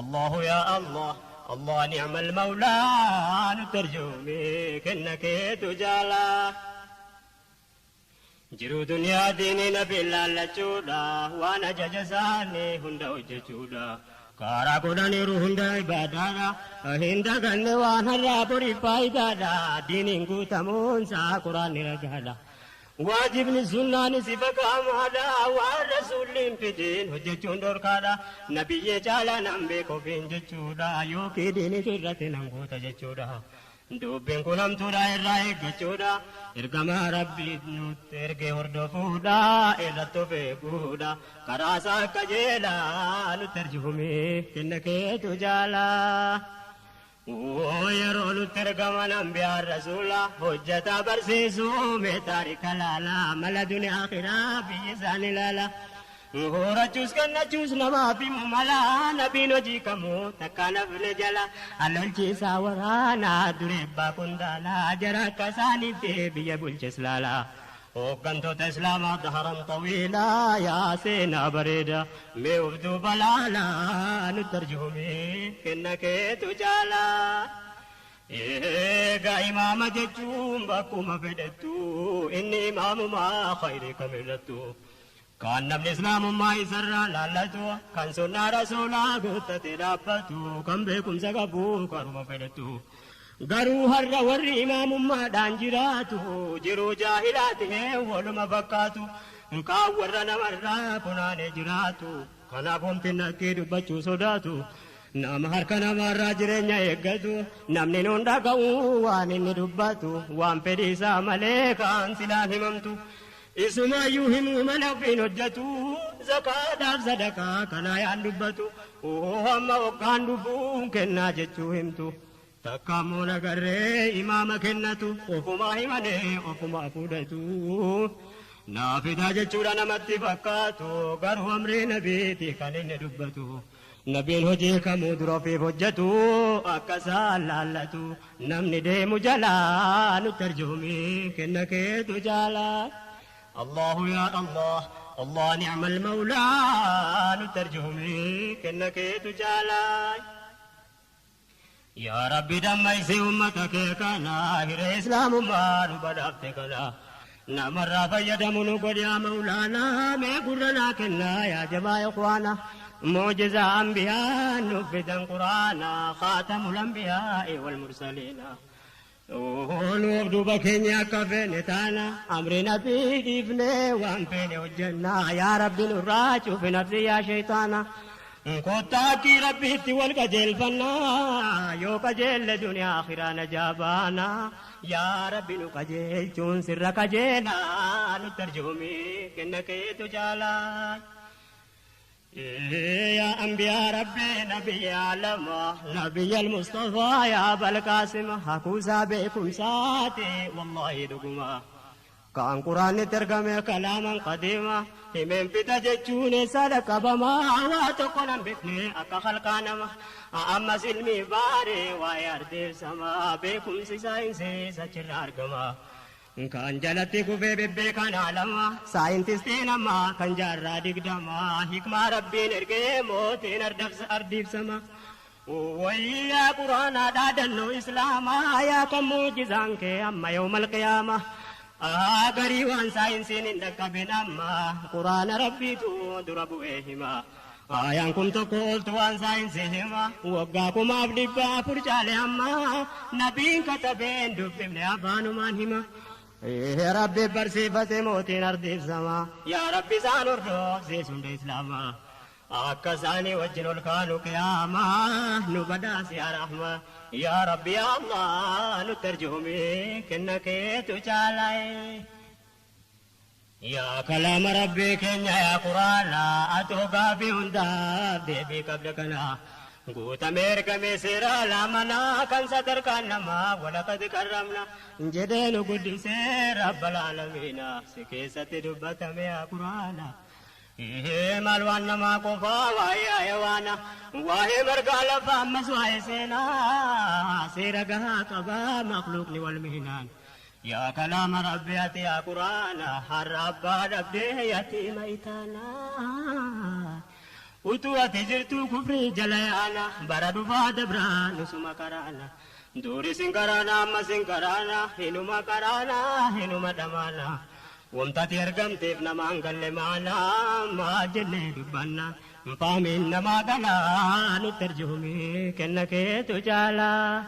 Allahu yaa Allah. الله نعم المولى نترجمي كنك تجالا جرو دنيا ديني نبي لا چودا وانا ججساني هندا وجچودا كارا قداني روحندا عبادادا هندا غن وانا رابري فايدادا ديني قوتمون سا قران رجالا واجبني سنان صفة كامادا والرسول فدين حجچون دوركادا نبي جالا نمبي كوفين جچودا يوكي ديني سرت نمغوتا جچودا دوبين كلام تورا الراي جچودا ارغما ربي نوت ارغه هردفودا ارتو فيغودا كراسا كجيلا نترجمي كنك تجالا yeroo nutti ergaman ambiyaan rasuula hojjata barsiisuu mee taarika laala mala duniyaa akhiraa biyyi isaan ilaala. Horachuus kennachuus namaaf himu mala nabiin hojii kamuu takka nafne jala alolchiisaa waraanaa dureebbaa kundaala jara akka isaaniitti biyya bulches laala. Hooggantoota islaamaa daharan xawiilaa yaa seenaa bareeda mee of duuba laalaa nutti arjoomee kenna keetu caalaa. Egaa imaama jechuun bakkuma fedhettu inni imaamumaa khayrii kamirrattu. Kan namni islaamummaa isarraa laallatu kan sunnaa rasuulaa guuttatee dhaabbatu kan beekumsa qabu karuma fedhettu. Garuu har'a warri imaamummaadhaan jiraatu jiruu jaahilaati waluma fakkaatu kaan warra namarraa funaanee jiraatu kanaaf homti nakkee dubbachuu sodaatu nama harka namaarraa jireenya eeggatu namni nuun dhaga'u waan inni dubbatu waan fedhii isaa malee kaan silaan himamtu isumaayyuu himuu mana ofiin hojjetu zakaadhaaf sadaqaa kanaa yaan dubbatu hamma hoggaan dhufuun kennaa jechuu himtu. Takka ammoo nagarree imaama kennatu ofumaa himanee ofumaa fudhatu naafidaa jechuudha namatti fakkaatu garuu amrii nabiiti kan inni dubbatu nabiin hojii kamuu dura ofiif hojjetu akka isaan laallatu namni deemu jalaa nutti arjoomee kenna keetu caalaa. Allahu yaa Allah Allah ni'mal mawlaa nutti arjoomee kenna keetu caalaa. يا ربي دميسي أمتك كنا هر إسلام ما نبدأت كنا نمر فيدمن قد يا مولانا ما قرنا كنا يا جماعة إخوانا معجزة أنبياء نفذا قرآنا خاتم الأنبياء والمرسلين نور بكين يا كفين تانا أمرنا في دفنه وأنفين وجنا يا ربي نراج في نفسي يا شيطانا Koottaakii rabbiitti wal qajeelfannaa yoo qajeelle duniyaa akhiraa najaabaana yaa rabbi nu qajeelchuun sirra qajeelaa nutti arjoomii kenna keetu jaalaa. Yaa ambiyaa rabbi nabiyyaa lama nabiyya almustafaa yaa balqaasima hakuusaa beekumsaati wallaahi dhuguma. Kan quraanni ergame kalaaman qadiima himeen fita jechuun sadaka bamaa waa tokko nan beekne akka halqaa nama ammas ilmi baaree waa'ee ardeef samaa beekumsi saayinsii achirra argama. Kan jalatti kufee bebbeekan alama saayintistiin ammaa kan jaarraa 20 hikmaa rabbiin ergee mootiin ardiibsama. Wayyaa quraanaa dhaadannoo islaamaa yaa kan muujizaan kee amma yoomal qiyaama. Garii waan saayinsiin hin dhaqqabin amma quraana rabbiitu dura bu'ee hima. Ayaan kun tokko oltu waan saayinsii hima waggaa 1400 caale amma nabiin katabeen dubbifne afaanumaan hima. Rabbi barsiifate mootiin ardiibsama yaa rabbi isaan hordofsiis hunda islaamaa. Akka isaanii wajjin ol kaanu qiyaamaa nu badhaasi yaa rahma yaa rabbi yaa Allah nu tarjuumi kenna keetu caalaaye. Yaa kalaama rabbii keenya yaa quraana atoo gaafii hundaaf deebii qabda kana. Guutamee ergamee seera laamanaa kan sadarkaan namaa walaqad karramna jedhee nu guddisee rabbal aalamiina si keessatti dubbatame yaa quraana. Maal waan namaa qofaa waa'ee hayawaana waa'ee margaa lafaa ammas waa'ee seenaa seera gahaa qabaa makluuqni wal mihinaan. Yaa kalaama rabbi ati yaa quraana har'a abbaa dhabdee yatiima itaanaa. Utuu ati jirtu kufrii jala yaana bara dhufaa dabraa nusuma karaana. Duri sin karaana amma sin karaana hinuma karaana hinuma dhamaana. Wamtati argamteef namaan galle maana maal jennee dubbanna faamin namaa galaa nu tarjuumi kenna keetu caalaa.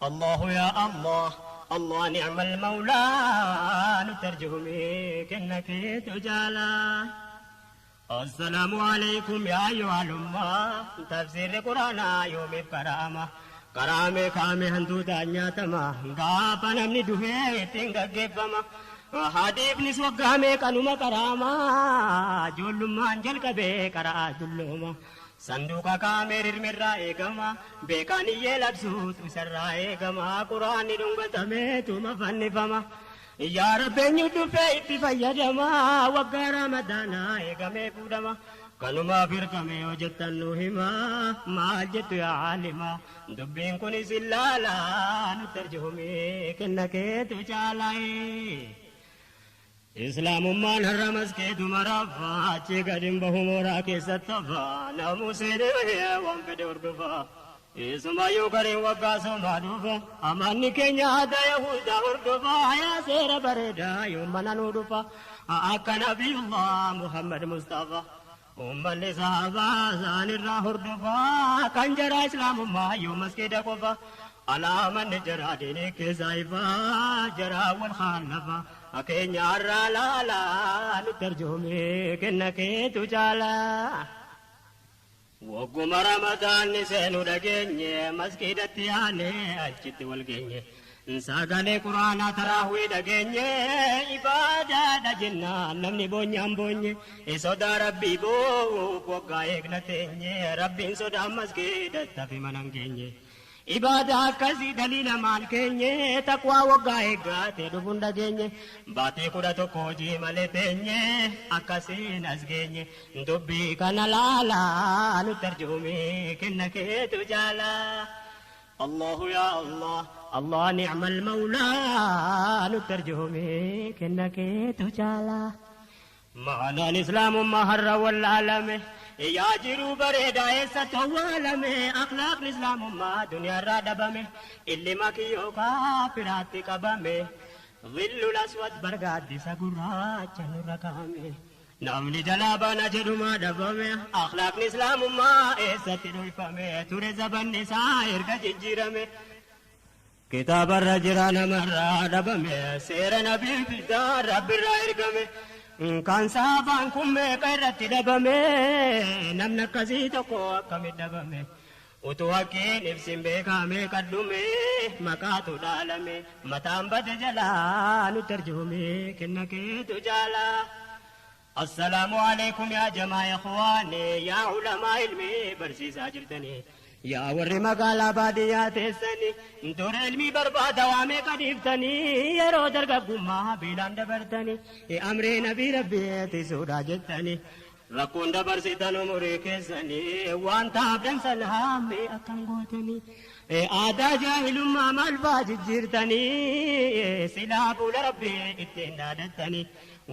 Allahu yaa Allah Allah ni'mal mawlaa nu tarjuumi kenna keetu caalaa. Assalaamu alaykum yaa ayyuhal ummaa tafsiirri quraanaa yoomiif karaama. Karaame kaame hantuutaan nyaatama gaafa namni duhee ittiin gaggeeffama. Hadiifnis waggaa meeqanuma karaama ijoollummaan jalqabee karaa dullooma. Sanduuqa kaamee rirmirraa eegama beekaan iyyee labsuutu isarraa eegama quraanni dhungatameetuma fannifama. Yaa Rabbi eenyu dhufee itti fayyadama waggaa ramadaanaa eegamee fuudhama. Kanumaaf ergame yoo jettan nu hima maal jettu yaa aalima dubbiin kunis ilaalaa nu tarjuumi kenna keetu caalaaye. Islaamummaan har'a maskeetuma raffaa achi gadi hin bahu mooraa keessatti hafaa namuu seenee waan fedhe hordofaa. Isumayyuu gareen waggaa soomaa dhufa amanni keenya aadaa yahudaa hordofaa yaa seera bareedaa yoo mana nuu dhufa akka nabiyullah Muhammad Mustafa. Uummanni sahabaa isaanirraa hordofaa kan jaraa islaamummaa yoo maskeeda qofa. Alaamanni jaraa diinii keessaa ifaa jaraa wal haalafa akeenya har'aa laalaa nu tarjuumi kenna keetu caalaa. Wagguma ramadaanni seenu dhageenye maskiidatti yaanee achitti wal geenye. Sagalee quraanaa taraawwii dhageenye ibaadaadha jennaan namni boonyaan boonye sodaa rabbii boo'uuf waggaa eegna teenye rabbiin sodaa maskiidatti hafe mana hin geenye. Ibaadaa akkasii daliila maal keenye taqwaa waggaa eeggaatee dhufuun dhageenye baatii 11 hojii malee teenye akkasiin as geenye dubbii kana laalaa nu tarjuumi kenna keetu caalaa. Allahu yaa Allah Allah ni'mal mawlaa nu tarjuumi kenna keetu caalaa. Ma'anaan islaamummaa har'a wallaalame yaa jiruu bareedaa eessatti awwaalame akhlaaqni islaamummaa duniyaarraa dhabame illi makiyyoo kaafiraatti qabame dhillul aswad bargaaddisa gurraacha nurra kaa'ame. Namni jalaa baana jedhumaa dhabame akhlaaqni islaamummaa eessatti dhoyfame ture zabanni isaa erga jijjiirame. Kitaabarra jira namarraa dhabame seera nabii fidaa rabbirraa ergame. Kan saafaan kun meeqa irratti dhabame namni akkasii tokko akkamitti dhabame utuu haqqiin ibsin beekamee kadhume maqaatu dhaalame mataan bade jalaa nu tarjuumi kenna keetu caalaa. Assalaamu alaykum yaa jamaa ikhwaani yaa ulamaa ilmii barsiisaa jirtanii. Yaa warri magaalaa baadiyyaa teessanii dura ilmii barbaada waa meeqa dhiiftanii yeroo dargaggummaa beelaan dabartanii amree nabii rabbiitti sodaa jettanii rakkoon dabarsitan umurii keessanii waan taafdan sana hammee akkam gootanii Aadaa jaahilummaa maal faa jijjiirtanii silaa fuula rabbii ittiin dhaadattanii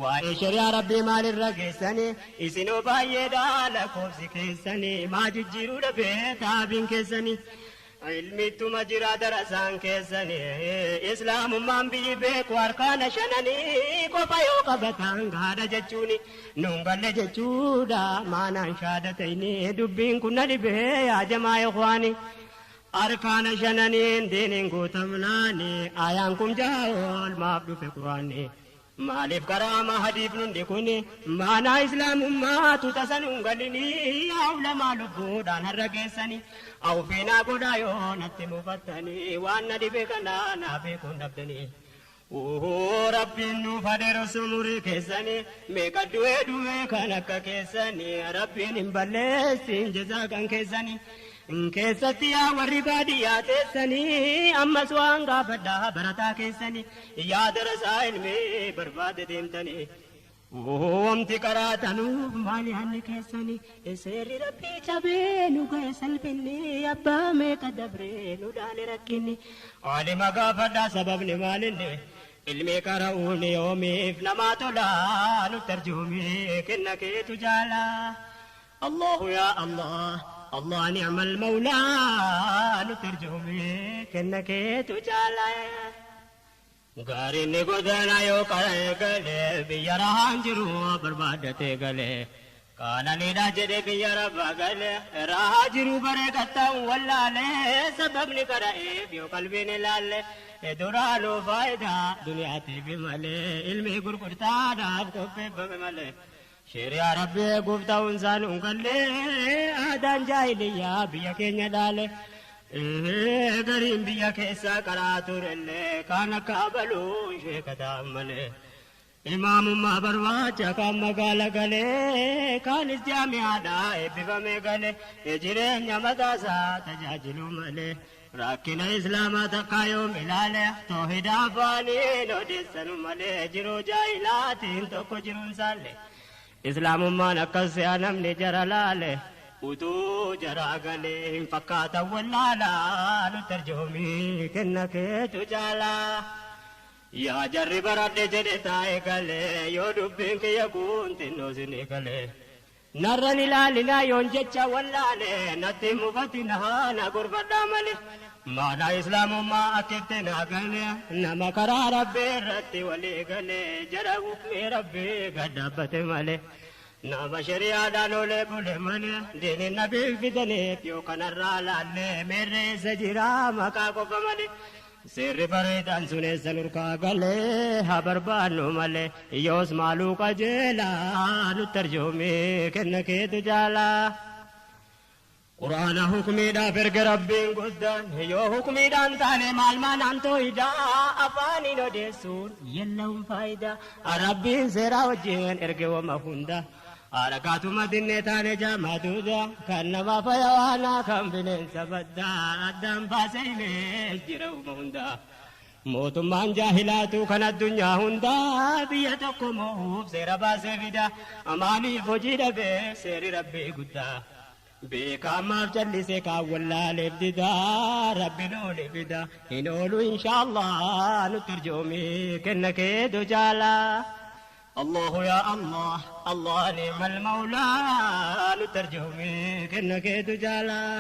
waa'ee shari'aa rabbii maalirra geessanii isinoo baay'eedha lakkoofsi keessanii maa jijjiiruu dhabee taabiin keessanii. Ilmittuma jira darasaan keessanii islaamummaan biyyi beeku harkaana shananii qofa yoo qabatan gaadha jechuuni nuun galle jechuudha maanaan shaada ta'ini dubbiin kun na dhibee yaa jamaa ikhwaani. Harkaana shananiin diiniin guutamnaani ayaan kun jaa'ol maaf dhufe quraanni. Maaliif karaa mahadiif nundi kuni maanaa islaamummaatu tasa nuun galinii yaa ulamaa lubbuudhaan har'a geessanii awfiinaa godhaa yoo natti mufattanii waan na dhibe kanaa naa beekuun dhabdanii. Rabbiin nuuf adeersu umurii keessanii meeqa du'ee du'ee kan akka keessanii rabbiin hin balleessin jazaa kan keessanii. Keessatti yaa warri baadiyyaa teessanii ammas waan gaafadhaa barataa keessanii yaa darasaa ilmee barbaade deemtanii. Wamti karaa tanuuf maali hanni keessanii seerri rabbii cabee nu ga'e salphinni abbaa meeqa dabree nu dhaale rakkinni. Aalima gaafadhaa sababni maalinni ilmi qara'uun yoomiif namaa tolaa nu tarjuumee kenna keetu jaalaa. Allahu yaa Allah. الله نعم المولى نترجمي كنك تجالا غارين غدنا يو قره بيران جرو بربادته غله كان نيدا جدي بير بغل راجرو بركتا ولاله سبب نكره بيو قلبي نلاله دورانو فائدہ دنیا تے بملے علم غرغرتا داب کو بملے شریعہ ربی گفتا انسان انگلے آدان جاہلیہ بیا کینیا ڈالے غریم بیا کیسا کرا ترلے کان کابلو شیخ داملے امام ما برواچا کا مگال گلے کان جامعہ دائے بیومے گلے جرے مداسا تجاجلو ملے راکن اسلام تقایو ملالے توحید افانی نودیسن ملے جرو جاہلاتین تو کجرون سالے islaamummaan akkas se'a namni jara laale utuu jaraa galee hin fakkaatan wallaalaa nu tarjoomii kenna keetu jaalaa. Yaa jarri baradhe jedhe taa'e galee yoo dubbiin kiyya kun xinnoo sinii galee. Narran ilaalinaa yoon jecha wallaale natti mufatinaa na gorfadhaa malee. Maanaa islaamummaa akkitti naa galee nama karaa rabbii irratti walii galee jara hukmii rabbii gad dhaabbate malee. Nama shari'aadhaan olee bule malee diiniin nabii fidaniif yoo kanarraa laallee meerreessa jira maqaa qofa malee. Seerri bareedaan sun eessa nurkaa galee haa barbaannu malee yoos maaluu qajeelaa nu tarjoomee kenna keetu jaalaa. Quraana hukmiidhaaf erga rabbiin guddaan yoo hukmiidhaan taane maal maanaan tooyidaa afaaniin odeessuun yellahuun faayidaa rabbiin seeraa wajjin erge wama hunda harakaatuma dinnee taane jaamaatuudha kan nama fayawaanaa kan bineensa baddaa addaan baasee himee jira uma hundaa. Mootummaan jaahilaatu kan addunyaa hundaa biyya tokko moo'uuf seera baasee fida amaaniif hojii dhabee seerri rabbii guddaa. Beekamaaf jallisee kaan wallaaleef didaa rabbiin oole fida hin oolu inshaallah nu tarjoomii kenna keetu jaalaa. Allahu yaa Allah Allah ni'mal mawlaa nu tarjoomii kenna keetu jaalaa.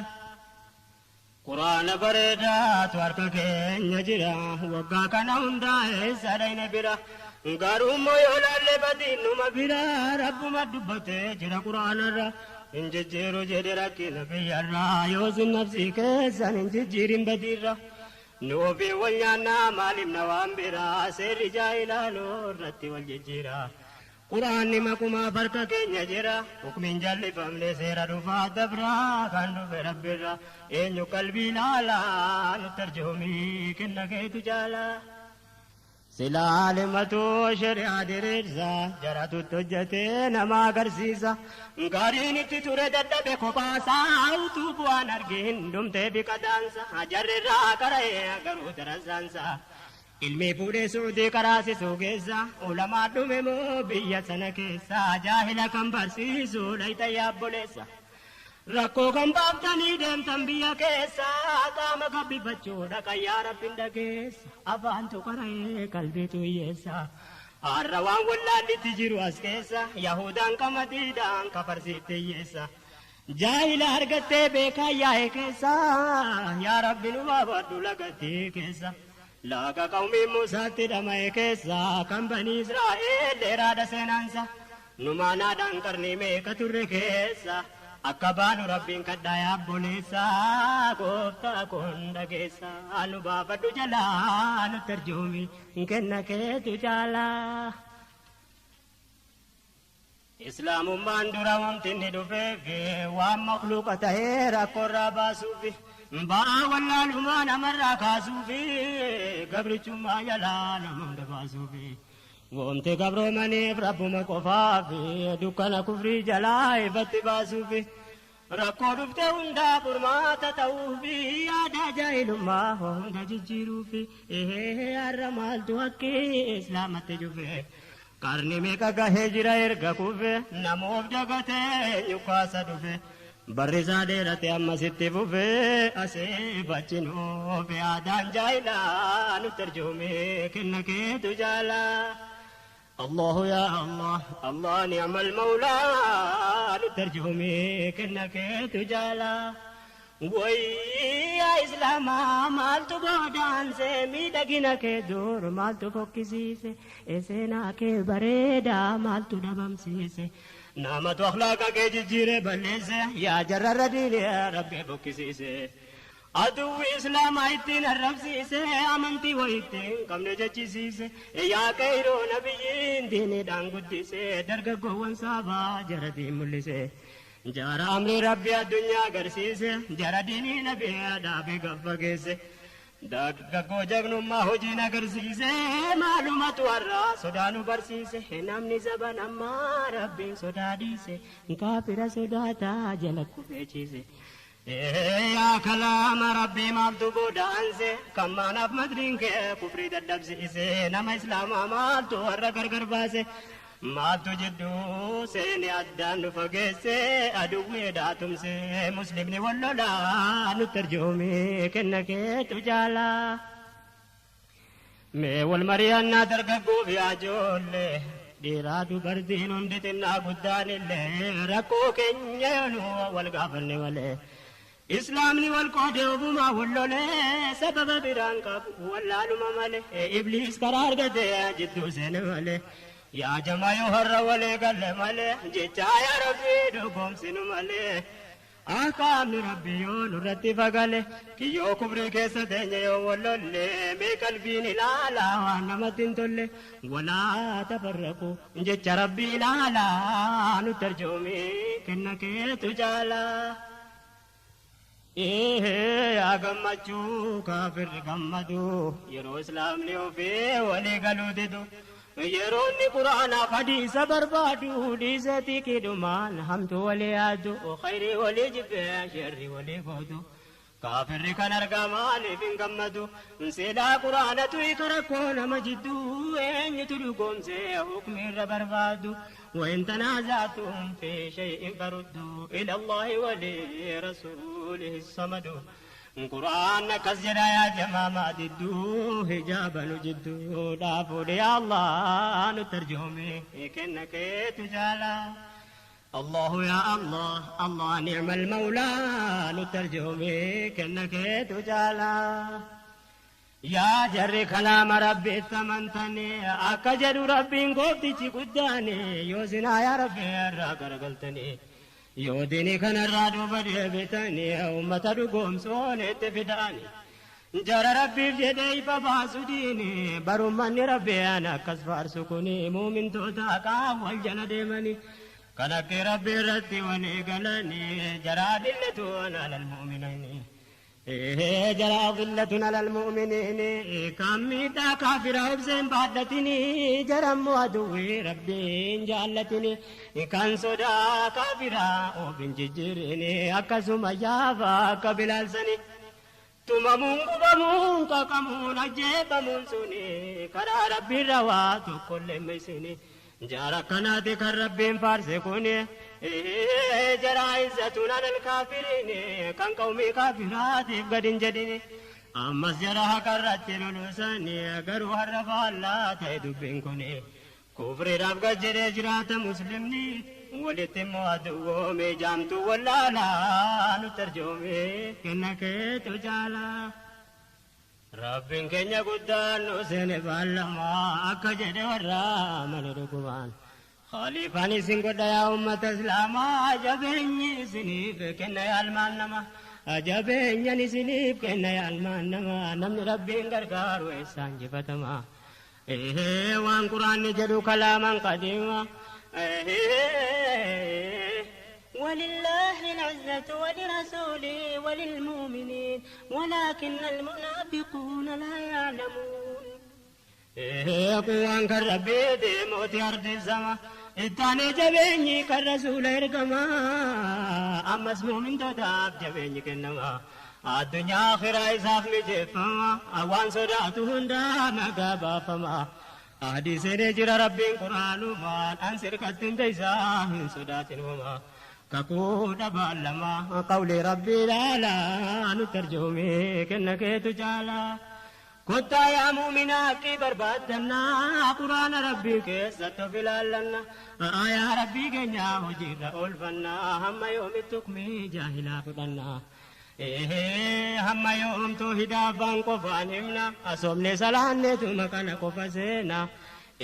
Quraana bareedaatu harka keenya jira waggaa kana hundaa eessa dhayne bira. Garuu immoo yoo laalle badii numa bira rabbuma dubbatee jira quraanarra. Hin jijjiiru jedhe rakkina biyyarraa yoo sin nafsii keessan hin jijjiirin badiirra. Nu ofii wal nyaannaa maaliif na waan biraa seerri jaahilaa irratti wal jijjiira. Quraanni makumaa farka keenya jira hukmiin jallifamne seera dhufaa dabraa kan dhufe rabbirra eenyu qalbii laalaa nu tarjoomii kenna keetu jaalaa. Silaalimatu shari'aa diriirsa jaratutti hojjetee nama agarsiisa. Gaariin itti ture dadhabe kophaasaa utuu bu'aan argin dhumtee biqadaansa jarrirraa qara'ee garuu darasaansa. Ilmi fuudhee suudii karaasisuu keessa ulamaa dhume moo biyya sana keessa jaahila kan barsiisu layta yaabboleessa. Rakkoo kan baaftanii deemtan biyya keessa qaama gabbifachuudha kan yaa Rabbiin dhageessa afaantu qara'ee qalbiitu hiyyeessa. Har'a waan wallaallitti jiru as keessa Yahudaan qamadiidhaan kafarsiitti hiyyeessa. Jaahila argattee beekaa yaa'e keessa yaa Rabbi nu baafadhu lagattii keessa. Laga qawmii Muusaatti dhama'e keessa kan banii Israa'el dheeraadha seenaansa. Numaanaadhaan qarnii meeqa turre keessa. Akka baanu Rabbiin kadhaa yaabboleessa gooftaa koon dhageessa nu baafadhu jalaa nu tarjuumi kenna keetu caalaa. Islaamummaan dura wanti inni dhufeef waan makluuqa ta'ee rakkoorraa baasuuf ba'aa wallaalumaa namarraa kaasuuf gabrichummaa jalaa nama hunda baasuuf. Wanti gabroomaniif rabbuma qofaaf dukkana kufrii jalaa ifatti baasuuf rakkoo dhufte hundaa furmaata ta'uuf yaada jaahilummaa hunda jijjiiruuf har'a maaltu akki islaamatti jufe qarni meeqa gahee jira erga kufe namoof dagatee nyukkaasa dhufe barri isaa dheerate ammasitti fufe asii bachinuuf yaadaan jaahilaa nu tarjuume kenna keetu jaalaa. الله يا الله الله نعم المولى نترجمي كنك تجالا وي يا إسلام مالتو بودان سمي دقينك دور مالتو فوكسيسي إسناك بريدا مالتو دبمسيسي نامت أخلاقك جيري بلسي يا جرر ديني يا ربي فوكسيسي aduwwi islaamaa ittiin arrabsiise amantii wayittiin qabne jechisiise yaa qeyroo nabiyyiin diiniidhaan guddise dargaggoowwan saabaa jara diin mul'ise jara amri rabbi addunyaa agarsiise jara diinii nabii dhaabee gaffageesse dargaggoo jagnummaa hojiin agarsiise maalumatu har'aa sodaa nu barsiise namni zaban ammaa rabbiin sodaa dhiise kaafira sodaataa jala kufeechiise. Yaa kalaama rabbii maaltu boodaanse kan maanaaf madriin kee kufrii dadhabsiise nama islaamaa maaltu warra gargar baase maaltu jidduu seeni addaan nu fageesse aduwwee dhaatumse muslimni wal lolaa nu tarjuume kenna keetu jaalaa. Mee wal mari'annaa dargaggoof yaa ijoollee dhiiraa dubartiin hundi xinnaa guddaan illee rakkoo keenya yoonuu wal gaafanne malee. Islaamni wal qoodee ofumaa wal lolee sababa biraan qabu wallaaluma malee ibliis karaa argatee jidduu seene malee yaa jamaa yoo har'a walee galle malee jecha yaa rabbii dhugoomsinu malee akaamni rabbi yoo nurratti fagale kiyyoo kufrii keessa teenye yoo wal lolle mee qalbiin ilaalaa waan namatti hin tolle walaa tafarraqu jecha rabbii ilaalaa nu tarjuumi kenna keetu jaalaa. Yaa gammachuu kaafirri gammadu yeroo islaamni ofii walii galuu didu yeroo inni quraanaaf hadiisa barbaadu dhiisee tikiidhumaan hamtuu walii yaadu khayrii walii jibbee sharrii walii gootu kaafirri kan argaa maaliif hin gammadu silaa quraanatu hiika rakkoo nama jidduu eenyutu dhugoomsee hukmi irra barbaadu. وإن تنازعتم في شيء فردوا إلى الله ولرسوله الصمد قرآن كزرا يا جماعة جدو حجابا جدو دافور يا الله نترجمي كنك تجالا الله يا الله الله نعم المولى نترجمي كنك تجالا yaa jarri kalaama rabbi amantanii akka jedhu rabbiin gooftichi guddaani yoo sinaa yaa rabbi irraa garagaltanii yoo diinii kanarraa duuba deebitanii uummata dhugoomsoon itti fidaani jara rabbiif jedhee ifa baasu diini barummanni rabbi akkas faarsu kuni muumintoota haqaa wal jala deemanii kan akka rabbi irratti walii galanii jara dhillatuun alal mu'minanii. جرى ظلة على المؤمنين كم ميتا كافر أبزين بعدتني جرم وعدوي ربي جعلتني كان صدا كافرا وبن ججرني أكسم يافا كبلالسني تمامون قبامون كاكمون أجيبامون سني كرا ربي رواتو كل مسني Jara kanaati kan Rabbiin faarse kuni jara izzatuun alal kaafiriini kan qawmii kaafiraatiif gad hin jedhini. Ammas jara haqarratti loluusanii garuu har'a faallaa ta'e dubbiin kuni. Kufriidhaaf gad jedhee jiraata muslimni walitti immoo aduwwoome jaamtuu wallaalaa nutti arjoome kenna keetu jaalaa. Rabbiin keenya guddaan nu seene baalamaa akka jedhe warraa malee dhugumaan. Khaliifaan isin godha yaa uummata Islaamaa jabeenyi isiniif kenna yaa ilmaan namaa. Jabeenyan isiniif kenna yaa ilmaan namaa namni Rabbiin gargaaru eessaan jifatama. Waan Quraanni jedhu kalaaman qadiima. ولله العزة ولرسوله وللمؤمنين ولكن المنافقون لا يعلمون. Quwwaan kan Rabbiiti mootii ardi sama ittaanee jabeenyi kan rasuula ergamaa ammas muumintootaaf jabeenyi kennama. Addunyaa akhiraa isaaf mijeeffama waan sodaatu hundaa nagaa baafama. Adii seenee jira Rabbiin Quraanumaan an sirkatti hin teessaa hin sodaatin homaa. Kakuu dhabaan lama qawli Rabbii laalaa nutti arjoome kenna keetu jaalaa. Kottaa yaa muuminaa haqqii barbaaddannaa Quraana Rabbii keessatti of ilaallanna. Aayaa Rabbii keenyaa hojiirra oolfannaa hamma yoomitti hukmii jaahilaa fudhannaa. Hamma yoomtuu hidaafaan qofaan himna asoomne salaanneetuma kana qofa seenaa.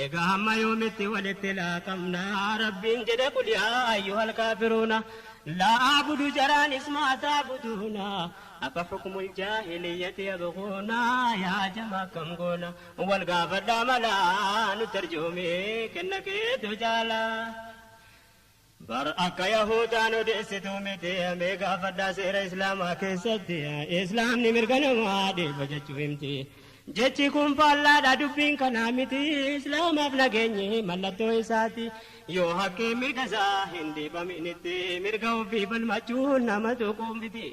Egaa hamma yoomitti walitti laaqamna Rabbiin jedhe qul yaa ayyuhal kaafiruuna laa a'budu jaraan ismaa ta'buduuna afa hukmul jaahiliyyati yabghuuna yaa jamaa akkam goona wal gaafadhaa malaa nutti arjoome kenna keetu jaalaa. Bar akka Yahudaan odeessituu miti mee gaafadhaa seera Islaamaa keessatti Islaamni mirga namaa dhiiba jechuu himti. Jechi kun faallaadha dubbiin kanaa miti Islaamaaf nageenyi mallattoo isaati. Yoo haqqii mirga isaa hin dhiibaminitti mirga ofii falmachuun nama tuquu miti.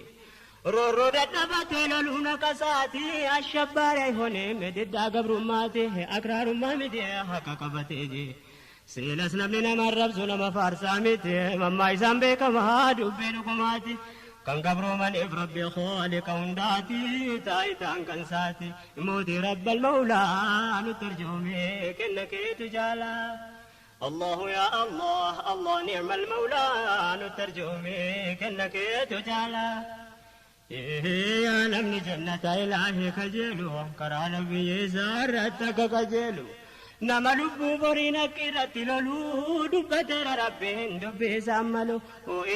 Roorroo dadhabatee loluun akka isaati ashabbaara honee mediddaa gabrummaati akraarummaa miti haqa qabatee jee. Siilas namni nama arrabsu nama faarsaa miti mammaa isaan beekamaa dubbee dhugumaati. Kan gabroomaniif Rabbi khaaliqa hundaati taayitaan kan saati mootii Rabbal Mawlaa nutti arjoome kenna keetu jaalaa. Allahu yaa Allah Allah ni'mal Mawlaa nutti arjoome kenna keetu jaalaa. Yaa namni jannata ilaahi kajeelu karaa nabiyyi isaa irratti akka kajeelu. Nama lubbuu boriin akka irratti lolu dubbateera Rabbiin dubbii isaan malu.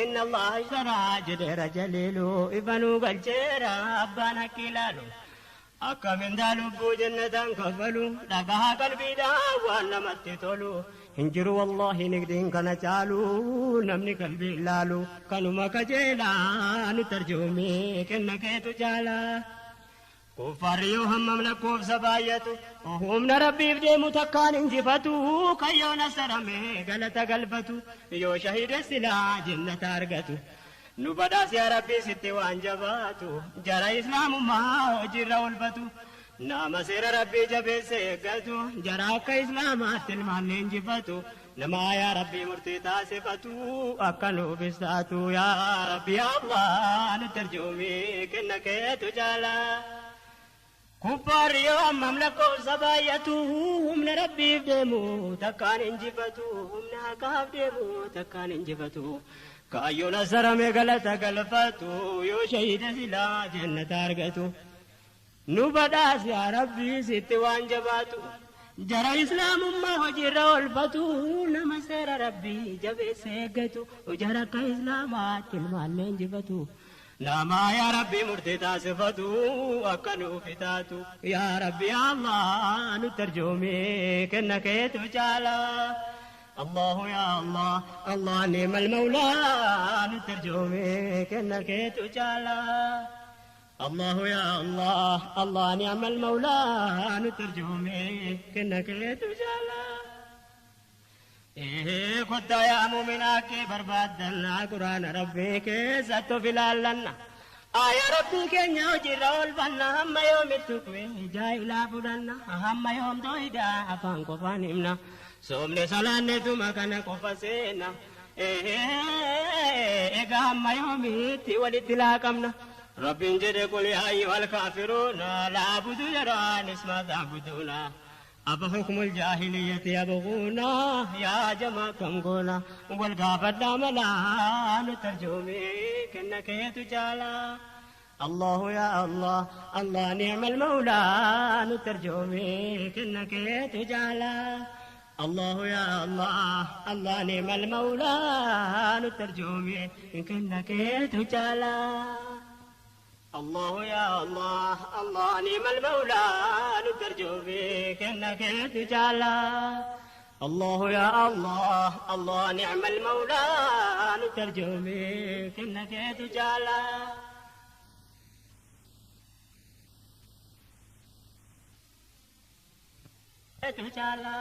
Inna Allah ishtaraa jedheera jaliilu ifanuu galcheera abbaan akka ilaalu. Akka mindaa lubbuu jannataan kaffalu dhagahaa qalbiidhaan waan namatti tolu. Hin jiru wallaahi nigdiin kana caalu namni qalbii ilaalu kanuma kajeelaa nutti arjoome kenna keetu jaalaa. Kuffaarri yoo hammam lakkoofsa baay'atu humna Rabbiif deemu takkaan injifatu kayyoon asarame galata galfatu yoo shahida silaa jannata argatu. Nu badhaas yaa Rabbii sitti waan jabaatu jara Islaamummaa hojiirra oolfatu. Nama seera Rabbii jabeesse eeggatu jara akka Islaamaatti ilmaan leenjifatu. Nama yaa Rabbii murtii taasifatu akka nuufis taatu yaa Rabbi Allah nutti arjoomi kenna keetu jaalaa. Kuffaarri yoo hammam lakkoofsa baay'atu humna Rabbiif deemu takkaan injifatu humna haqaaf deemu takkaan injifatu. Kaayyoon asarame galata galfatu yoo shahida silaa jannata argatu. Nu badhaas yaa Rabbii sitti waan jabaatu jara Islaamummaa hojiirra oolfatu nama seera Rabbii jabeesse eeggatu jara akka Islaamaatti ilmaan leenjifatu. Nama yaa Rabbi murtii taasifatu akka nuuf taatu yaa Rabbi Allah nutti arjoome kenna keetu jaalaa. Allahu yaa Allah Allah ni'mal mawlaa nutti arjoome kenna keetu jaalaa. Allahu yaa Allah Allah ni'mal mawlaa nutti arjoome kenna keetu jaalaa. Kottaa yaa muuminaa kee barbaaddannaa Quraana Rabbii keessatti of ilaallanna. Aayaa Rabbii keenya hojiirra oolfanna hamma yoomitti hukmee jaahilaa fudhanna hamma yoomtoo hidhaa afaan qofaan himna. Soomne salaannetuma kana qofa seena. Egaa amma yoomiitti walitti laaqamna. Rabbiin jedhe qul yaa ayyuhal kaafiruuna laa a'budu jedhaanis maa ta'buduuna. Afa hukmul jaahiliyyati yabghuuna yaa jamaa kam goona. Wal gaafadhaa malaa nu tarjuumee kenna keetu caalaa. الله يا الله الله نعم المولى نترجمي كنك تجعلا الله يا الله الله نعم المولى نترجمي كنك تجعلا الله يا الله الله نعم المولى نترجمي كنك تجعلا الله يا الله الله نعم المولى نترجمي كنك تجعلا تجعلا.